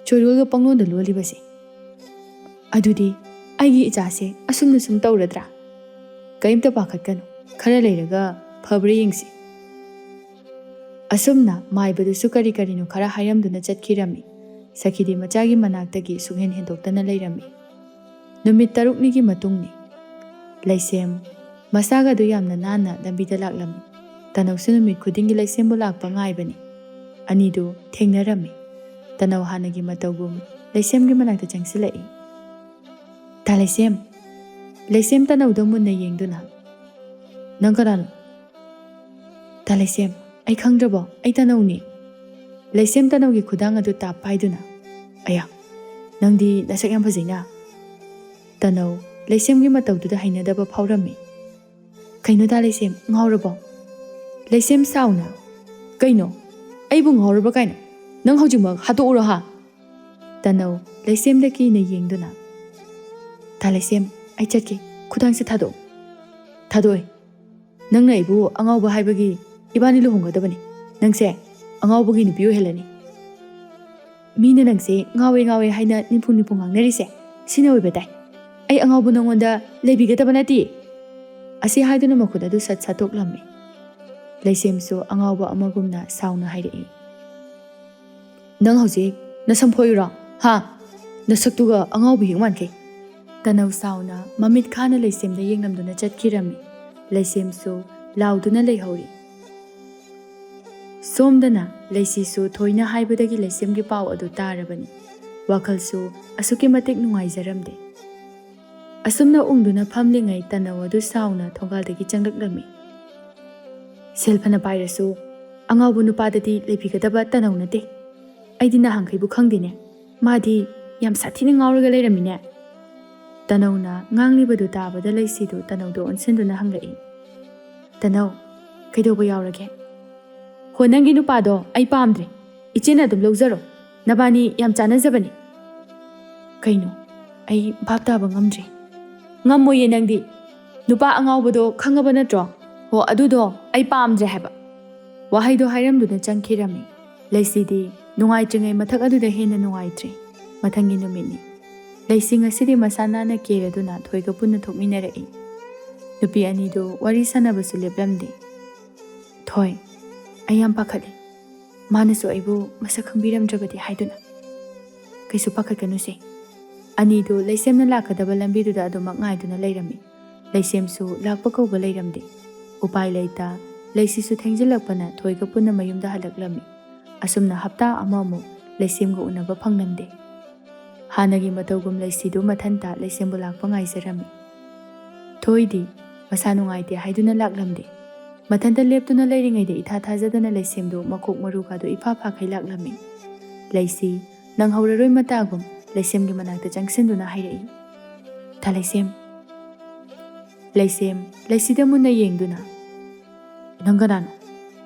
ꯆꯣꯏꯔꯣꯜꯒ ꯄꯪꯂꯣꯟꯗ ꯂꯣꯜꯂꯤꯕꯁꯦ꯫ ꯑꯗꯨꯗꯤ ꯑꯩꯒꯤ ꯏꯆꯥꯁꯦ ꯑꯁꯨꯝꯅ ꯁꯨꯝ ꯇꯧꯔꯗ꯭ꯔꯥ? ꯀꯔꯤꯝꯇ ꯄꯥꯈꯠꯀꯅꯨ꯫ ꯈꯔ ꯂꯩꯔꯒ ꯐꯕ꯭ꯔꯥ ꯌꯦꯡꯁꯤ꯫" ꯑꯁꯨꯝꯅ ꯃꯥꯏꯕꯗꯨꯁꯨ ꯀꯔꯤ ꯀꯔꯤꯅꯣ ꯈꯔ ꯍꯥꯏꯔꯝꯗꯨꯅ ꯆꯠꯈꯤꯔꯝꯃꯤ꯫ ꯁꯈꯤꯗꯤ ꯃꯆꯥꯒꯤ ꯃꯅꯥꯛꯇꯒꯤ ꯁꯨꯡꯍꯦꯟ ꯍꯦꯟꯗꯣꯛꯇꯅ ꯂꯩꯔꯝꯃꯤ꯫ ꯅꯨꯃꯤꯠ ꯇꯔꯨꯛꯅꯤꯒꯤ ꯃꯇꯨꯡꯅꯤ꯫ ꯂꯩꯁꯦꯝ ꯃꯁꯥꯒ ꯑꯗꯨ ꯌꯥꯝꯅ ꯅꯥꯟꯅ ꯂꯝꯕꯤꯗ ꯂꯥꯛꯂꯝꯃꯤ꯫ ꯇꯅꯧꯁꯨ ꯅꯨꯃꯤꯠ ꯈꯨꯗꯤꯡꯒꯤ ꯂꯩꯁꯦꯝꯕꯨ ꯂꯥꯛꯄ ꯉꯥꯏꯕꯅꯤ꯫ ꯑꯅꯤꯗꯨ ꯊꯦꯡꯅꯔꯝꯃꯤ꯫ ꯇꯅꯧ ꯍꯥꯟꯅꯒꯤ ꯃꯇꯧꯒꯨꯝ ꯂꯩꯁꯦꯝꯒꯤ ꯃꯅꯥꯛꯇ ꯆꯪꯁꯤꯜꯂꯛꯏ꯫ "ꯇꯥ ꯂꯩꯁꯦꯝ꯫" ꯂꯩꯁꯦꯝ ꯇꯅꯧꯗ ꯃꯨꯟꯅ ꯌꯦꯡꯗꯨꯅ, "ꯅꯪ ꯀꯅꯥꯅꯣ?" "ꯇꯥ ꯂꯩꯁꯦꯝ, ꯑꯩ ꯈꯪꯗ꯭ꯔꯕꯣ? ꯑꯩ ꯇꯅꯧꯅꯤ꯫" ꯂꯩꯁꯦꯝ ꯇꯅꯧꯒꯤ ꯈꯨꯗꯥꯡ ꯑꯗꯨ ꯇꯥꯞ ꯄꯥꯏꯗꯨꯅ, "ꯑꯌꯥ, ꯅꯪꯗꯤ ꯅꯁꯛ ꯌꯥꯝ ꯐꯖꯩꯅ꯫" ꯇꯅꯧ ꯂꯩꯁꯦꯝꯒꯤ ꯃꯇꯧꯗꯨꯗ ꯍꯩꯅꯗꯕ ꯐꯥꯎꯔꯝꯃꯤ꯫ "ꯀꯩꯅꯣ ꯇꯥ ꯂꯩꯁꯦꯝ, ꯉꯥꯎꯔꯕꯣ?" ꯂꯩꯁꯦꯝ ꯁꯥꯎꯅ, "ꯀꯩꯅꯣ? ꯑꯩꯕꯨ ꯉꯥꯎꯔꯕ ꯀꯥꯏꯅ? ꯅꯪ ꯍꯧꯖꯤꯛꯃꯛ ꯍꯥꯠꯇꯣꯛꯎꯔꯣ ꯍꯥ?" ꯇꯅꯧ ꯂꯩꯁꯦꯝꯗ ꯀꯤꯅ ꯌꯦꯡꯗꯨꯅ, "ꯇꯥ ꯂꯩꯁꯦꯝ, ꯑꯩ ꯆꯠꯀꯦ꯫ ꯈꯨꯗꯥꯡꯁꯦ ꯊꯥꯗꯣꯛꯑꯣ꯫" "ꯊꯥꯗꯣꯛꯑꯣꯏ꯫ ꯅꯪꯅ ꯑꯩꯕꯨ ꯑꯉꯥꯎꯕ ꯍꯥꯏꯕꯒꯤ ꯏꯕꯥꯅꯤ ꯂꯨꯍꯣꯡꯒꯗꯕꯅꯤ꯫ ꯅꯪꯁꯦ ꯑꯉꯥꯎꯕꯒꯤ ꯅꯨꯄꯤ ꯑꯣꯏꯍꯜꯂꯅꯤ꯫ ꯃꯤꯅ ꯅꯪꯁꯦ ꯉꯥꯎꯋꯦ ꯉꯥꯎꯋꯦ ꯍꯥꯏꯅ ꯅꯤꯝꯐꯨ ꯅꯤꯝꯐꯨ ꯉꯥꯡꯅꯔꯤꯁꯦ ꯁꯤꯅ ꯑꯣꯏꯕ ꯇꯥꯏ꯫ ꯑꯩ ꯑꯉꯥꯎꯕ ꯅꯉꯣꯟꯗ ꯂꯩꯕꯤꯒꯗꯕ ꯅꯠꯇꯦ꯫ ꯑꯁꯤ ꯍꯥꯏꯗꯨꯅ ꯃꯈꯨꯠ ꯑꯗꯨ ꯁꯠ ꯁꯠꯇꯣꯛꯂꯝꯃꯤ꯫ ꯂꯩꯁꯦꯝꯁꯨ ꯑꯉꯥꯎꯕ ꯑꯃꯒꯨꯝꯅ ꯁꯥꯎꯅ ꯍꯥꯏꯔꯛꯏ, "ꯅꯪ ꯍꯧꯖꯤꯛ ꯅꯁꯝ ꯐꯣꯏꯌꯨꯔꯣ? ꯍꯥ? ꯅꯁꯛꯇꯨꯒ ꯑꯉꯥꯎꯕ ꯍꯦꯛ ꯃꯥꯟꯈꯩ!" ꯇꯅꯧ ꯁꯥꯎꯅ ꯃꯃꯤꯠ ꯈꯥꯅ ꯂꯩꯁꯦꯝꯗ ꯌꯦꯡꯂꯝꯗꯨꯅ ꯆꯠꯈꯤꯔꯝꯃꯤ꯫ ꯂꯩꯁꯦꯝꯁꯨ ꯂꯥꯎꯗꯨꯅ ꯂꯩꯍꯧꯔꯤ꯫ ꯁꯣꯝꯗꯅ ꯂꯩꯁꯤꯁꯨ ꯊꯣꯏꯅ ꯍꯥꯏꯕꯗꯒꯤ ꯂꯩꯁꯦꯝꯒꯤ ꯄꯥꯎ ꯑꯗꯨ ꯇꯥꯔꯕꯅꯤ꯫ ꯋꯥꯈꯜꯁꯨ ꯑꯁꯨꯛꯀꯤ ꯃꯇꯤꯛ ꯅꯨꯡꯉꯥꯏꯖꯔꯝꯗꯦ꯫ ꯑꯁꯨꯝꯅ ꯎꯪꯗꯨꯅ ꯐꯝꯂꯤꯉꯩ ꯇꯅꯧ ꯑꯗꯨ ꯁꯥꯎꯅ ꯊꯣꯡꯒꯥꯜꯗꯒꯤ ꯆꯪꯂꯛꯂꯝꯃꯤ꯫ "ꯁꯦꯜ ꯐꯅ ꯄꯥꯏꯔꯁꯨ ꯑꯉꯥꯎꯕ ꯅꯨꯄꯥꯗꯗꯤ ꯂꯩꯕꯤꯒꯗꯕ ꯇꯅꯧ ꯅꯠꯇꯦ꯫ ꯑꯩꯗꯤ ꯅꯍꯥꯟꯈꯩꯕꯨ ꯈꯪꯗꯦꯅꯦ꯫ ꯃꯥꯗꯤ ꯌꯥꯝ ꯁꯥꯊꯤꯅ ꯉꯥꯎꯔꯒ ꯂꯩꯔꯝꯃꯤꯅꯦ꯫" ꯇꯅꯧꯅ ꯉꯥꯡꯂꯤꯕꯗꯨ ꯇꯥꯕꯗ ꯂꯩꯁꯤꯗꯨ ꯇꯅꯧꯗ ꯑꯣꯟꯁꯤꯟꯗꯨꯅ ꯍꯪꯂꯛꯏ, "ꯇꯅꯧ, ꯀꯩꯗꯧꯕ ꯌꯥꯎꯔꯒꯦ?" "ꯍꯣ, ꯅꯪꯒꯤ ꯅꯨꯄꯥꯗꯣ ꯑꯩ ꯄꯥꯝꯗ꯭ꯔꯦ꯫ ꯏꯆꯦꯅ ꯑꯗꯨꯝ ꯂꯧꯖꯔꯣ꯫ ꯅꯕꯥꯅꯤ ꯌꯥꯝ ꯆꯥꯟꯅꯖꯕꯅꯤ꯫" "ꯀꯩꯅꯣ? ꯑꯩ ꯚꯥꯞ ꯇꯥꯕ ꯉꯝꯗ꯭ꯔꯦ꯫" "ꯉꯝꯃꯣꯏꯌꯦ ꯅꯪꯗꯤ꯫ ꯅꯨꯄꯥ ꯑꯉꯥꯎꯕꯗꯣ ꯈꯪꯉꯕ ꯅꯠꯇ꯭ꯔꯣ? ꯍꯣ, ꯑꯗꯨꯗꯣ ꯑꯩ ꯄꯥꯝꯗ꯭ꯔꯦ ꯍꯥꯏꯕ꯫" ꯋꯥꯍꯩꯗꯣ ꯍꯥꯏꯔꯝꯗꯨꯅ ꯆꯪꯈꯤꯔꯝꯃꯤ꯫ ꯂꯩꯁꯤꯗꯤ ꯅꯨꯡꯉꯥꯏꯇ꯭ꯔꯤꯉꯩ ꯃꯊꯛ ꯑꯗꯨꯗ ꯍꯦꯟꯅ ꯅꯨꯡꯉꯥꯏꯇ꯭ꯔꯦ꯫ ꯃꯊꯪꯒꯤ ꯅꯨꯃꯤꯠꯅꯤ꯫ ꯂꯩꯁꯤ ꯉꯁꯤꯗꯤ ꯃꯁꯥ ꯅꯥꯟꯅ ꯀꯦꯔꯗꯨꯅ ꯊꯣꯏꯒ ꯄꯨꯟꯅ ꯊꯣꯛꯃꯤꯟꯅꯔꯛꯏ꯫ ꯅꯨꯄꯤ ꯑꯅꯤꯗꯨ ꯋꯥꯔꯤ ꯁꯥꯟꯅꯕꯁꯨ ꯂꯦꯞꯂꯝꯗꯦ꯫ "ꯊꯣꯏ, ꯑꯩ ꯌꯥꯝ ꯄꯥꯈꯠꯂꯤ꯫ ꯃꯥꯅꯁꯨ ꯑꯩꯕꯨ ꯃꯁꯛ ꯈꯪꯕꯤꯔꯝꯗ꯭ꯔꯕꯗꯤ ꯍꯥꯏꯗꯨꯅ꯫" "ꯀꯩꯁꯨ ꯄꯥꯈꯠꯀꯅꯨꯁꯦ꯫" ꯑꯅꯤꯗꯨ ꯂꯩꯁꯦꯝꯅ ꯂꯥꯛꯀꯗꯕ ꯂꯝꯕꯤꯗꯨꯗ ꯑꯗꯨꯃꯛ ꯉꯥꯏꯗꯨꯅ ꯂꯩꯔꯝꯃꯤ꯫ ꯂꯩꯁꯦꯝꯁꯨ ꯂꯥꯛꯄ ꯀꯧꯕ ꯂꯩꯔꯝꯗꯦ꯫ ꯎꯄꯥꯏ ꯂꯩꯇ ꯂꯩꯁꯤꯁꯨ ꯊꯦꯡꯖꯤꯜꯂꯛꯄꯅ ꯊꯣꯏꯒ ꯄꯨꯟꯅ ꯃꯌꯨꯝꯗ ꯍꯜꯂꯛꯂꯝꯃꯤ꯫ ꯑꯁꯨꯝꯅ ꯍꯞꯇꯥ ꯑꯃꯃꯨꯛ ꯂꯩꯁꯦꯝꯒ ꯎꯅꯕ ꯐꯪꯂꯝꯗꯦ꯫ ꯍꯥꯟꯅꯒꯤ ꯃꯇꯧꯒꯨꯝ ꯂꯩꯁꯤꯗꯨ ꯃꯊꯟꯇ ꯂꯩꯁꯦꯝꯕꯨ ꯂꯥꯛꯄ ꯉꯥꯏꯖꯔꯝꯃꯤ꯫ ꯊꯣꯏꯗꯤ ꯃꯁꯥ ꯅꯨꯡꯉꯥꯏꯇꯦ ꯍꯥꯏꯗꯨꯅ ꯂꯥꯛꯂꯝꯗꯦ꯫ ꯃꯊꯟꯇ ꯂꯦꯞꯇꯨꯅ ꯂꯩꯔꯤꯉꯩꯗ ꯏꯊꯥ ꯊꯥꯖꯗꯅ ꯂꯩꯁꯦꯝꯗꯨ ꯃꯈꯣꯛ ꯃꯔꯨꯒꯗꯨ ꯏꯐꯥ ꯐꯥꯈꯩ ꯂꯥꯛꯂꯝꯃꯤ꯫ ꯂꯩꯁꯤ ꯅꯪꯍꯧꯔꯔꯣꯏ ꯃꯇꯥꯒꯨꯝ ꯂꯩꯁꯦꯝꯒꯤ ꯃꯅꯥꯛꯇ ꯆꯪꯁꯤꯟꯗꯨꯅ ꯍꯥꯏꯔꯛꯏ, "ꯊꯥ ꯂꯩꯁꯦꯝ꯫" ꯂꯩꯁꯦꯝ ꯂꯩꯁꯤꯗ ꯃꯨꯟꯅ ꯌꯦꯡꯗꯨꯅ, "ꯅꯪ ꯀꯅꯥꯅꯣ?"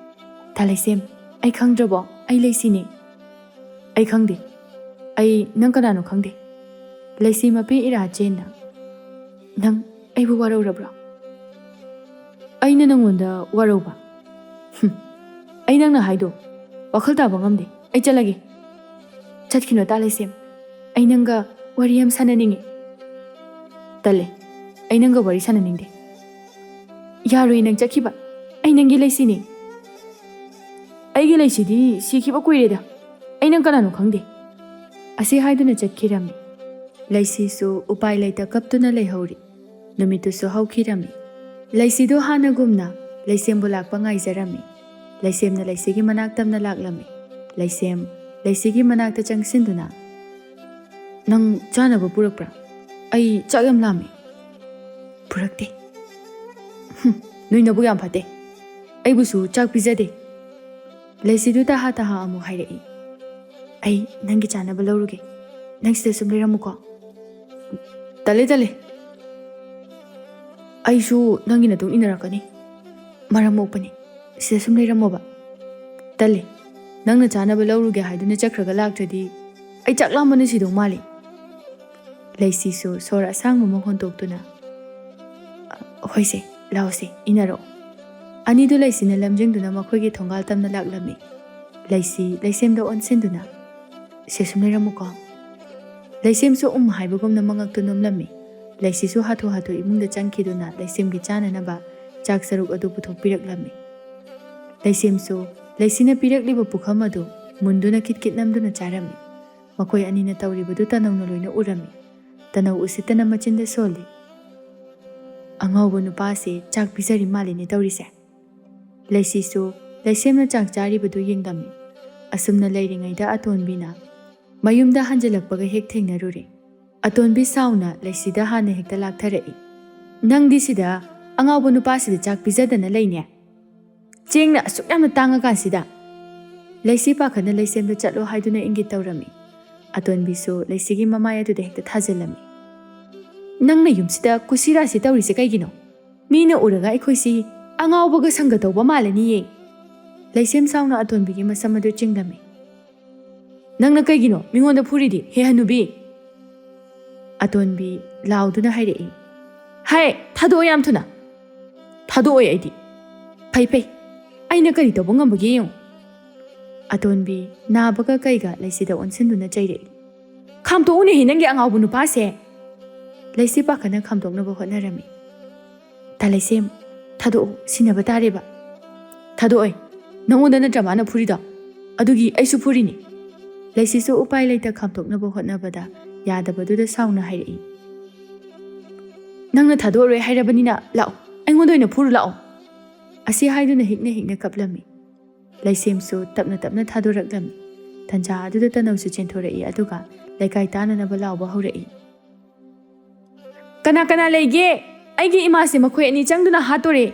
"ꯊꯥ ꯂꯩꯁꯦꯝ, ꯑꯩ ꯈꯪꯗ꯭ꯔꯕꯣ? ꯑꯩ ꯂꯩꯁꯤꯅꯤ꯫" "ꯑꯩ ꯈꯪꯗꯦ꯫ ꯑꯩ ꯅꯪ ꯀꯅꯥꯅꯣ ꯈꯪꯗꯦ꯫" ꯂꯩꯁꯤ ꯃꯄꯤ ꯏꯔꯥ ꯆꯦꯟꯅ, "ꯅꯪ ꯑꯩꯕꯨ ꯋꯥꯔꯧꯔꯕ꯭ꯔꯣ?" "ꯑꯩꯅ ꯅꯪꯉꯣꯟꯗ ꯋꯥꯔꯧꯕ?" "ꯍꯨꯝ, ꯑꯩ ꯅꯪꯅ ꯍꯥꯏꯗꯣ ꯋꯥꯈꯜ ꯇꯥꯕ ꯉꯝꯗꯦ꯫ ꯑꯩ ꯆꯠꯂꯒꯦ꯫" "ꯆꯠꯈꯤꯅꯣ ꯇꯥ ꯂꯩꯁꯦꯝ, ꯑꯩ ꯅꯪꯒ ꯋꯥꯔꯤ ꯌꯥꯝ ꯁꯥꯟꯅꯅꯤꯡꯉꯤ꯫" "ꯇꯜꯂꯦ, ꯑꯩ ꯅꯪꯒ ꯋꯥꯔꯤ ꯁꯥꯟꯅꯅꯤꯡꯗꯦ꯫" "ꯌꯥꯔꯣꯏ ꯅꯪ ꯆꯠꯈꯤꯕ, ꯑꯩ ꯅꯪꯒꯤ ꯂꯩꯁꯤꯅꯤ꯫" "ꯑꯩꯒꯤ ꯂꯩꯁꯤꯗꯤ ꯁꯤꯈꯤꯕ ꯀꯨꯏꯔꯦꯗ, ꯑꯩ ꯅꯪ ꯀꯅꯥꯅꯣ ꯈꯪꯗꯦ꯫" ꯑꯁꯤ ꯍꯥꯏꯗꯨꯅ ꯆꯠꯈꯤꯔꯝꯃꯤ꯫ ꯂꯩꯁꯤꯁꯨ ꯎꯄꯥꯏ ꯂꯩꯇ ꯀꯞꯇꯨꯅ ꯂꯩꯍꯧꯔꯤ꯫ ꯅꯨꯃꯤꯠꯇꯨꯁꯨ ꯍꯧꯈꯤꯔꯝꯃꯤ꯫ ꯂꯩꯁꯤꯗꯨ ꯍꯥꯟꯅꯒꯨꯝꯅ ꯂꯩꯁꯦꯝꯕꯨ ꯂꯥꯛꯄ ꯉꯥꯏꯖꯔꯝꯃꯤ꯫ ꯂꯩꯁꯦꯝꯅ ꯂꯩꯁꯤꯒꯤ ꯃꯅꯥꯛ ꯇꯝꯅ ꯂꯥꯛꯂꯝꯃꯤ꯫ ꯂꯩꯁꯦꯝ ꯂꯩꯁꯤꯒꯤ ꯃꯅꯥꯛꯇ ꯆꯪꯁꯤꯟꯗꯨꯅ, "ꯅꯪ ꯆꯥꯅꯕ ꯄꯨꯔꯛꯄ꯭ꯔꯥ? ꯑꯩ ꯆꯥꯛ ꯌꯥꯝ ꯂꯥꯝꯃꯤ꯫" "ꯄꯨꯔꯛꯇꯦ꯫" "ꯍꯨꯝ, ꯅꯣꯏ ꯅꯕꯨꯛ ꯌꯥꯝ ꯐꯠꯇꯦ꯫ ꯑꯩꯕꯨꯁꯨ ꯆꯥꯛ ꯄꯤꯖꯗꯦ꯫" ꯂꯩꯁꯤꯗꯨ ꯇꯍꯥ ꯇꯍꯥ ꯑꯃꯨꯛ ꯍꯥꯏꯔꯛꯏ, "ꯑꯩ ꯅꯪꯒꯤ ꯆꯥꯅꯕ ꯂꯧꯔꯨꯒꯦ꯫ ꯅꯪ ꯁꯤꯗ ꯁꯨꯝ ꯂꯩꯔꯝꯃꯨꯀꯣ꯫" "ꯇꯜꯂꯦ, ꯇꯜꯂꯦ꯫ ꯑꯩꯁꯨ ꯅꯪꯒꯤ ꯅꯇꯨꯡ ꯏꯟꯅꯔꯛꯀꯅꯤ꯫ ꯃꯔꯝ ꯃꯣꯛꯄꯅꯤ꯫ ꯁꯤꯗ ꯁꯨꯝ ꯂꯩꯔꯝꯃꯣꯕ꯫" "ꯇꯜꯂꯦ꯫ ꯅꯪꯅ ꯆꯥꯅꯕ ꯂꯧꯔꯨꯒꯦ ꯍꯥꯏꯗꯨꯅ ꯆꯠꯈ꯭ꯔꯒ ꯂꯥꯛꯇ꯭ꯔꯗꯤ ꯑꯩ ꯆꯥꯛ ꯂꯥꯝꯕꯅ ꯁꯤꯗꯧ ꯃꯥꯜꯂꯤ꯫" ꯂꯩꯁꯤꯁꯨ ꯁꯣꯔ ꯑꯁꯥꯡꯕ ꯑꯃ ꯍꯣꯟꯗꯣꯛꯇꯨꯅ, "ꯍꯣꯏꯁꯦ, ꯂꯥꯛꯑꯣꯁꯦ, ꯏꯟꯅꯔꯛꯑꯣ꯫" ꯑꯅꯤꯗꯨ ꯂꯩꯁꯤꯅ ꯂꯝꯖꯤꯡꯗꯨꯅ ꯃꯈꯣꯏꯒꯤ ꯊꯣꯡꯒꯥꯜ ꯇꯝꯅ ꯂꯥꯛꯂꯝꯃꯤ꯫ ꯂꯩꯁꯤ ꯂꯩꯁꯦꯝꯗ ꯑꯣꯟꯁꯤꯟꯗꯨꯅ, "ꯁꯦ ꯁꯨꯝ ꯂꯩꯔꯝꯃꯨꯀꯣ꯫" ꯂꯩꯁꯦꯝꯁꯨ ꯎꯝ ꯍꯥꯏꯕꯒꯨꯝꯅ ꯃꯉꯛꯇꯨ ꯅꯣꯝꯂꯝꯃꯤ꯫ ꯂꯩꯁꯤꯁꯨ ꯍꯥꯊꯨ ꯍꯥꯊꯨ ꯏꯃꯨꯡꯗ ꯆꯪꯈꯤꯗꯨꯅ ꯂꯩꯁꯦꯝꯒꯤ ꯆꯥꯅꯅꯕ ꯆꯥꯛ ꯁꯔꯨꯛ ꯑꯗꯨ ꯄꯨꯊꯣꯛꯄꯤꯔꯛꯂꯝꯃꯤ꯫ ꯂꯩꯁꯦꯝꯁꯨ ꯂꯩꯁꯤꯅ ꯄꯤꯔꯛꯂꯤꯕ ꯄꯨꯈꯝ ꯑꯗꯨ ꯃꯨꯟꯗꯨꯅ ꯈꯤꯠ ꯈꯤꯠ ꯅꯝꯗꯨꯅ ꯆꯥꯔꯝꯃꯤ꯫ ꯃꯈꯣꯏ ꯑꯅꯤꯅ ꯇꯧꯔꯤꯕꯗꯨ ꯇꯅꯧꯅ ꯂꯣꯏꯅ ꯎꯔꯝꯃꯤ꯫ ꯇꯅꯧ ꯎꯁꯤꯠꯇꯅ ꯃꯆꯤꯟꯗ ꯁꯣꯜꯂꯤ꯫ "ꯑꯉꯥꯎꯕ ꯅꯨꯄꯥꯁꯦ ꯆꯥꯛ ꯄꯤꯖꯔꯤ ꯃꯥꯜꯂꯤꯅꯦ ꯇꯧꯔꯤꯁꯦ꯫" ꯂꯩꯁꯤꯁꯨ ꯂꯩꯁꯦꯝꯅ ꯆꯥꯛ ꯆꯥꯔꯤꯕꯗꯨ ꯌꯦꯡꯂꯝꯃꯤ꯫ ꯑꯁꯨꯝꯅ ꯂꯩꯔꯤꯉꯩꯗ ꯑꯇꯣꯟꯕꯤꯅ ꯃꯌꯨꯝꯗ ꯍꯟꯖꯤꯜꯂꯛꯄꯒ ꯍꯦꯛ ꯊꯦꯡꯅꯔꯨꯔꯦ꯫ ꯑꯇꯣꯟꯕꯤ ꯁꯥꯎꯅ ꯂꯩꯁꯤꯗ ꯍꯥꯟꯅ ꯍꯦꯛꯇ ꯂꯥꯛꯊꯔꯛꯏ꯫ "ꯅꯪꯗꯤ ꯁꯤꯗ ꯑꯉꯥꯎꯕ ꯅꯨꯄꯥꯁꯤꯗ ꯆꯥꯛ ꯄꯤꯖꯗꯅ ꯂꯩꯅꯦ? ꯆꯦꯡꯅ ꯑꯁꯨꯛ ꯌꯥꯝꯅ ꯇꯥꯡꯉꯀꯥꯟꯁꯤꯗ?" ꯂꯩꯁꯤ ꯄꯥꯈꯠꯅ ꯂꯩꯁꯦꯝꯗ ꯆꯠꯂꯣ ꯍꯥꯏꯗꯨꯅ ꯏꯪꯒꯤꯠ ꯇꯧꯔꯝꯃꯤ꯫ ꯑꯇꯣꯟꯕꯤꯁꯨ ꯂꯩꯁꯤꯒꯤ ꯃꯃꯥꯏ ꯑꯗꯨꯗ ꯍꯦꯛꯇ ꯊꯥꯖꯤꯜꯂꯝꯃꯤ꯫ "ꯅꯪꯅ ꯌꯨꯝꯁꯤꯗ ꯀꯨꯁꯤꯔꯥꯁꯤ ꯇꯧꯔꯤꯁꯦ ꯀꯩꯒꯤꯅꯣ? ꯃꯤꯅ ꯎꯔꯒ ꯑꯩꯈꯣꯏꯁꯤ ꯑꯉꯥꯎꯕꯒ ꯁꯪꯒ ꯇꯧꯕ ꯃꯥꯜꯂꯅꯤꯌꯦ꯫" ꯂꯩꯁꯦꯝ ꯁꯥꯎꯅ ꯑꯇꯣꯟꯕꯤꯒꯤ ꯃꯁꯝ ꯑꯗꯨ ꯆꯤꯡꯂꯝꯃꯤ꯫ "ꯅꯪꯅ ꯀꯩꯒꯤꯅꯣ ꯃꯤꯉꯣꯟꯗ ꯐꯨꯔꯤꯗꯤ, ꯍꯦ ꯍꯅꯨꯕꯤ?" ꯑꯇꯣꯟꯕꯤ ꯂꯥꯎꯗꯨꯅ ꯍꯥꯏꯔꯛꯏ꯫ "ꯍꯥꯏ, ꯊꯥꯗꯣꯛꯑꯣ ꯌꯥꯝ ꯊꯨꯅ꯫" "ꯊꯥꯗꯣꯛꯑꯣꯏ ꯑꯩꯗꯤ꯫" "ꯐꯩ, ꯐꯩ, ꯑꯩꯅ ꯀꯔꯤ ꯇꯧꯕ ꯉꯝꯕꯒꯦ ꯌꯦꯡꯉꯨ꯫ ꯑꯇꯣꯟꯕꯤ ꯅꯥꯕꯒ ꯀꯩꯒ ꯂꯩꯁꯤꯗ ꯑꯣꯟꯁꯤꯟꯗꯨꯅ ꯆꯩꯔꯛꯏ꯫ "ꯈꯥꯝꯇꯣꯛꯎꯅꯦꯍꯦ ꯅꯪꯒꯤ ꯑꯉꯥꯎꯕ ꯅꯨꯄꯥꯁꯦ!" ꯂꯩꯁꯤ ꯄꯥꯈꯠꯅ ꯈꯥꯝꯗꯣꯛꯅꯕ ꯍꯣꯠꯅꯔꯝꯃꯤ꯫ "ꯇꯥ ꯂꯩꯁꯦꯝ, ꯊꯥꯗꯣꯛꯑꯣ, ꯁꯤꯟꯅꯕ ꯇꯥꯔꯦꯕ!" "ꯊꯥꯗꯣꯛꯑꯣꯏ, ꯅꯉꯣꯟꯗ ꯅꯠꯇ꯭ꯔ ꯃꯥꯅ ꯐꯨꯔꯤꯗꯣ? ꯑꯗꯨꯒꯤ ꯑꯩꯁꯨ ꯐꯨꯔꯤꯅꯤ!" ꯂꯩꯁꯤꯁꯨ ꯎꯄꯥꯏ ꯂꯩꯇ ꯈꯥꯝꯇꯣꯛꯅꯕ ꯍꯣꯠꯅꯕꯗ ꯌꯥꯗꯕꯗꯨꯗ ꯁꯥꯎꯅ ꯍꯥꯏꯔꯛꯏ꯫ "ꯅꯪꯅ ꯊꯥꯗꯣꯛꯑꯔꯣꯏ ꯍꯥꯏꯔꯕꯅꯤꯅ ꯂꯥꯛꯑꯣ, ꯑꯩꯉꯣꯟꯗ ꯑꯣꯏꯅ ꯐꯨꯔꯨ ꯂꯥꯛꯑꯣ!" ꯑꯁꯤ ꯍꯥꯏꯗꯨꯅ ꯍꯤꯛꯅ ꯍꯤꯛꯅ ꯀꯞꯂꯝꯃꯤ꯫ ꯂꯩꯁꯦꯝꯁꯨ ꯇꯞꯅ ꯇꯞꯅ ꯊꯥꯗꯣꯔꯛꯂꯝꯃꯤ꯫ ꯇꯟꯖꯥ ꯑꯗꯨꯗ ꯇꯅꯧꯁꯨ ꯆꯦꯟꯊꯣꯔꯛꯏ, ꯑꯗꯨꯒ ꯂꯩꯀꯥꯏ ꯇꯥꯅꯅꯕ ꯂꯥꯎꯕ ꯍꯧꯔꯛꯏ꯫ "ꯀꯅꯥ ꯀꯅꯥ ꯂꯩꯒꯦ? ꯑꯩꯒꯤ ꯏꯃꯥꯁꯦ ꯃꯈꯣꯏ ꯑꯅꯤ ꯆꯪꯗꯨꯅ ꯍꯥꯠꯇꯣꯔꯦ!"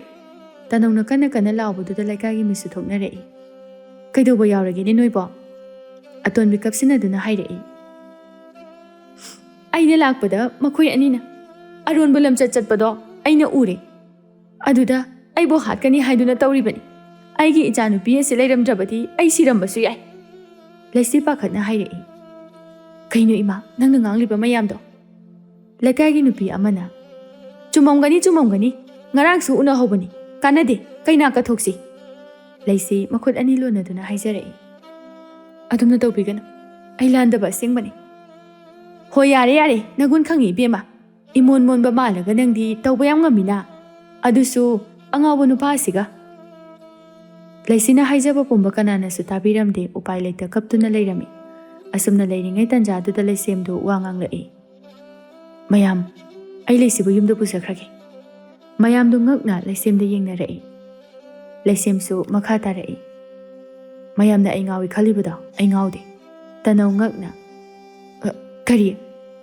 ꯇꯅꯧꯅ ꯀꯟꯅ ꯀꯟꯅ ꯂꯥꯎꯕꯗꯨꯗ ꯂꯩꯀꯥꯏꯒꯤ ꯃꯤꯁꯨ ꯊꯣꯛꯅꯔꯛꯏ꯫ "ꯀꯩꯗꯧꯕ ꯌꯥꯎꯔꯒꯦꯅꯦ ꯅꯣꯏꯕꯣ?" ꯑꯇꯣꯟꯕꯤ ꯀꯞꯁꯤꯟꯅꯗꯨꯅ ꯍꯥꯏꯔꯛꯏ꯫ "ꯑꯩꯅ ꯂꯥꯛꯄꯗ ꯃꯈꯣꯏ ꯑꯅꯤꯅ ꯑꯔꯣꯟꯕ ꯂꯝꯆꯠ ꯆꯠꯄꯗꯣ ꯑꯩꯅ ꯎꯔꯦ꯫ ꯑꯗꯨꯗ ꯑꯩꯕꯨ ꯍꯥꯠꯀꯅꯤ ꯍꯥꯏꯗꯨꯅ ꯇꯧꯔꯤꯕꯅꯤ꯫ ꯑꯩꯒꯤ ꯏꯆꯥꯅꯨꯄꯤ ꯑꯁꯤ ꯂꯩꯔꯝꯗ꯭ꯔꯕꯗꯤ ꯑꯩ ꯁꯤꯔꯝꯕꯁꯨ ꯌꯥꯏ!" ꯂꯩꯁꯤ ꯄꯥꯈꯠꯅ ꯍꯥꯏꯔꯛꯏ꯫ "ꯀꯩꯅꯣ ꯏꯃꯥ, ꯅꯪꯅ ꯉꯥꯡꯂꯤꯕ ꯃꯌꯥꯝꯗꯣ?" ꯂꯩꯀꯥꯏꯒꯤ ꯅꯨꯄꯤ ꯑꯃꯅ, "ꯆꯨꯝꯃꯝꯒꯅꯤ, ꯆꯨꯝꯃꯝꯒꯅꯤ꯫ ꯉꯔꯥꯡꯁꯨ ꯎꯅꯍꯧꯕꯅꯤ꯫ ꯀꯥꯟꯅꯗꯦ, ꯀꯩꯅꯥ ꯀꯠꯊꯣꯛꯁꯤ!" ꯂꯩꯁꯤ ꯃꯈꯨꯠ ꯑꯅꯤ ꯂꯣꯟꯅꯗꯨꯅ ꯍꯥꯏꯖꯔꯛꯏ꯫ "ꯑꯗꯨꯝꯅ ꯇꯧꯕꯤꯒꯅꯨ꯫ ꯑꯩ ꯂꯥꯟꯗꯕ ꯑꯁꯦꯡꯕꯅꯤ꯫" "ꯍꯣꯏ, ꯌꯥꯔꯦ, ꯌꯥꯔꯦ, ꯅꯒꯨꯟ ꯈꯪꯉꯤ ꯏꯕꯦꯝꯃ꯫ ꯏꯃꯣꯟ ꯃꯣꯟꯕ ꯃꯥꯜꯂꯒ ꯅꯪꯗꯤ ꯇꯧꯕ ꯌꯥꯝ ꯉꯝꯃꯤꯅ꯫ ꯑꯗꯨꯁꯨ ꯑꯉꯥꯎꯕ ꯅꯨꯄꯥ ꯑꯁꯤꯒ꯫" ꯂꯩꯁꯤꯅ ꯍꯥꯏꯖꯕ ꯄꯨꯝꯕ ꯀꯅꯥꯅꯁꯨ ꯇꯥꯕꯤꯔꯝꯗꯦ, ꯎꯄꯥꯏ ꯂꯩꯇ ꯀꯞꯇꯨꯅ ꯂꯩꯔꯝꯃꯤ꯫ ꯑꯁꯨꯝꯅ ꯂꯩꯔꯤꯉꯩ ꯇꯟꯖꯥꯗꯨꯗ ꯂꯩꯁꯦꯝꯗꯨ ꯋꯥ ꯉꯥꯡꯂꯛꯏ꯫ "ꯃꯌꯥꯝ, ꯑꯩ ꯂꯩꯁꯤꯕꯨ ꯌꯨꯝꯗ ꯄꯨꯖꯈ꯭ꯔꯒꯦ꯫" ꯃꯌꯥꯝꯗꯨ ꯉꯛꯅ ꯂꯩꯁꯦꯝꯗ ꯌꯦꯡꯅꯔꯛꯏ꯫ ꯂꯩꯁꯦꯝꯁꯨ ꯃꯈꯥ ꯇꯥꯔꯛꯏ꯫ "ꯃꯌꯥꯝꯅ ꯑꯩ ꯉꯥꯎꯏ ꯈꯜꯂꯤꯕꯗꯣ ꯑꯩ ꯉꯥꯎꯗꯦ꯫" ꯇꯅꯧ ꯉꯛꯅ, "ꯑ, ꯀꯔꯤ?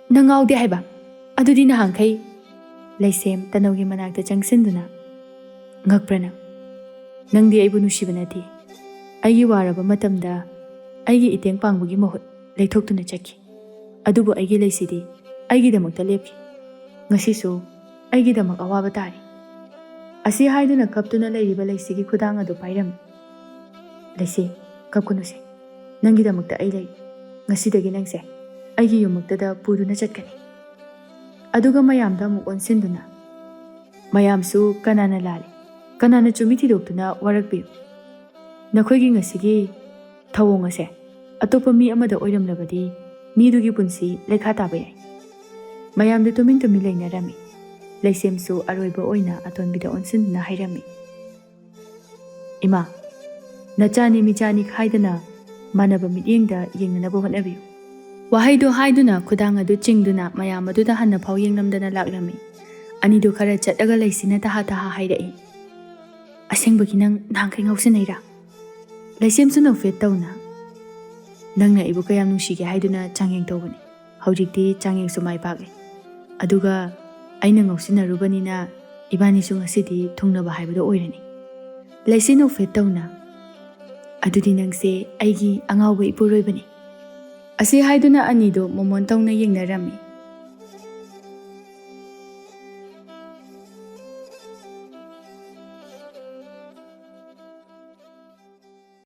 ꯅꯪ ꯉꯥꯎꯗꯦ ꯍꯥꯏꯕ? ꯑꯗꯨꯗꯤ ꯅꯍꯥꯟꯈꯩ?" ꯂꯩꯁꯦꯝ ꯇꯅꯧꯒꯤ ꯃꯅꯥꯛꯇ ꯆꯪꯁꯤꯟꯗꯨꯅ, "ꯉꯛꯄ꯭ꯔꯥ ꯅꯪ? ꯅꯪꯗꯤ ꯑꯩꯕꯨ ꯅꯨꯡꯁꯤꯕ ꯅꯠꯇꯦ꯫ ꯑꯩꯒꯤ ꯋꯥꯔꯕ ꯃꯇꯝꯗ ꯑꯩꯒꯤ ꯏꯇꯦꯡ ꯄꯥꯡꯕꯒꯤ ꯃꯍꯨꯠ ꯂꯩꯊꯣꯛꯇꯨꯅ ꯆꯠꯈꯤ꯫ ꯑꯗꯨꯕꯨ ꯑꯩꯒꯤ ꯂꯩꯁꯤꯗꯤ ꯑꯩꯒꯤꯗꯃꯛꯇ ꯂꯦꯞꯈꯤ꯫ ꯉꯁꯤꯁꯨ ꯑꯩꯒꯤꯗꯃꯛ ꯑꯋꯥꯕ ꯇꯥꯔꯤ꯫" ꯑꯁꯤ ꯍꯥꯏꯗꯨꯅ ꯀꯞꯇꯨꯅ ꯂꯩꯔꯤꯕ ꯂꯩꯁꯤꯒꯤ ꯈꯨꯗꯥꯡ ꯑꯗꯨ ꯄꯥꯏꯔꯝꯃꯤ꯫ "ꯂꯩꯁꯤ, ꯀꯞꯀꯅꯨꯁꯦ꯫ ꯅꯪꯒꯤꯗꯃꯛꯇ ꯑꯩ ꯂꯩ꯫ ꯉꯁꯤꯗꯒꯤ ꯅꯪꯁꯦ ꯑꯩꯒꯤ ꯌꯨꯝꯃꯛꯇꯗ ꯄꯨꯗꯨꯅ ꯆꯠꯀꯅꯤ꯫" ꯑꯗꯨꯒ ꯃꯌꯥꯝꯗ ꯑꯃꯨꯛ ꯑꯣꯟꯁꯤꯟꯗꯨꯅ, "ꯃꯌꯥꯝꯁꯨ ꯀꯅꯥꯅ ꯂꯥꯜꯂꯤ, ꯀꯅꯥꯅ ꯆꯨꯝꯃꯤ ꯊꯤꯗꯣꯛꯇꯨꯅ ꯋꯥꯔꯛꯄꯤꯌꯨ꯫ ꯅꯈꯣꯏꯒꯤ ꯉꯁꯤꯒꯤ ꯊꯧꯑꯣꯡ ꯑꯁꯦ ꯑꯇꯣꯞꯄ ꯃꯤ ꯑꯃꯗ ꯑꯣꯏꯔꯝꯂꯕꯗꯤ ꯃꯤꯗꯨꯒꯤ ꯄꯨꯟꯁꯤ ꯂꯩꯈꯥ ꯇꯥꯕ ꯌꯥꯏ꯫ ꯃꯌꯥꯝꯗꯨ ꯇꯨꯃꯤꯟ ꯇꯨꯃꯤꯟ ꯂꯩꯅꯔꯝꯃꯤ꯫ ꯂꯩꯁꯦꯝꯁꯨ ꯑꯔꯣꯏꯕ ꯑꯣꯏꯅ ꯑꯇꯣꯟꯕꯤꯗ ꯑꯣꯟꯁꯤꯟꯗꯨꯅ ꯍꯥꯏꯔꯝꯃꯤ, "ꯏꯃꯥ, ꯅꯆꯥꯅꯤ ꯃꯤꯆꯥꯅꯤ ꯈꯥꯏꯗꯅ ꯃꯥꯟꯅꯕ ꯃꯤꯠꯌꯦꯡꯗ ꯌꯦꯡꯅꯅꯕ ꯍꯣꯠꯅꯕꯤꯌꯨ꯫" ꯋꯥꯍꯩꯗꯨ ꯍꯥꯏꯗꯨꯅ ꯈꯨꯗꯥꯡ ꯑꯗꯨ ꯆꯤꯡꯗꯨꯅ ꯃꯌꯥꯝ ꯑꯗꯨꯗ ꯍꯟꯅ ꯐꯥꯎ ꯌꯦꯡꯂꯝꯗꯅ ꯂꯥꯛꯂꯝꯃꯤ꯫ ꯑꯅꯤꯗꯨ ꯈꯔ ꯆꯠꯂꯒ ꯂꯩꯁꯤꯅ ꯇꯍꯥ ꯇꯍꯥ ꯍꯥꯏꯔꯛꯏ, "ꯑꯁꯦꯡꯕꯒꯤ ꯅꯪ ꯅꯍꯥꯟꯈꯩ ꯉꯥꯎꯁꯤꯟꯅꯩꯔꯥ?" ꯂꯩꯁꯦꯝꯁꯨ ꯅꯣꯛꯐꯦꯠ ꯇꯧꯅ, "ꯅꯪꯅ ꯑꯩꯕꯨ ꯀꯌꯥꯝ ꯅꯨꯡꯁꯤꯒꯦ ꯍꯥꯏꯗꯨꯅ ꯆꯥꯡꯌꯦꯡ ꯇꯧꯕꯅꯤ꯫ ꯍꯧꯖꯤꯛꯇꯤ ꯆꯥꯡꯌꯦꯡꯁꯨ ꯃꯥꯏ ꯄꯥꯛꯂꯦ꯫ ꯑꯗꯨꯒ ꯑꯩꯅ ꯉꯥꯎꯁꯤꯟꯅꯔꯨꯕꯅꯤꯅ ꯏꯕꯥꯅꯤꯁꯨ ꯉꯁꯤꯗꯤ ꯊꯨꯡꯅꯕ ꯍꯥꯏꯕꯗꯣ ꯑꯣꯏꯔꯅꯤ꯫" ꯂꯩꯁꯦꯝ ꯅꯣꯛꯐꯦꯠ ꯇꯧꯅ, "ꯑꯗꯨꯗꯤ ꯅꯪꯁꯦ ꯑꯩꯒꯤ ꯑꯉꯥꯎꯕ ꯏꯄꯨꯔꯣꯏꯕꯅꯤ꯫" ꯑꯁꯤ ꯍꯥꯏꯗꯨꯅ ꯑꯅꯤꯗꯨ ꯃꯣꯃꯣꯟ ꯇꯧꯅ ꯌꯦꯡꯅꯔꯝꯃꯤ꯫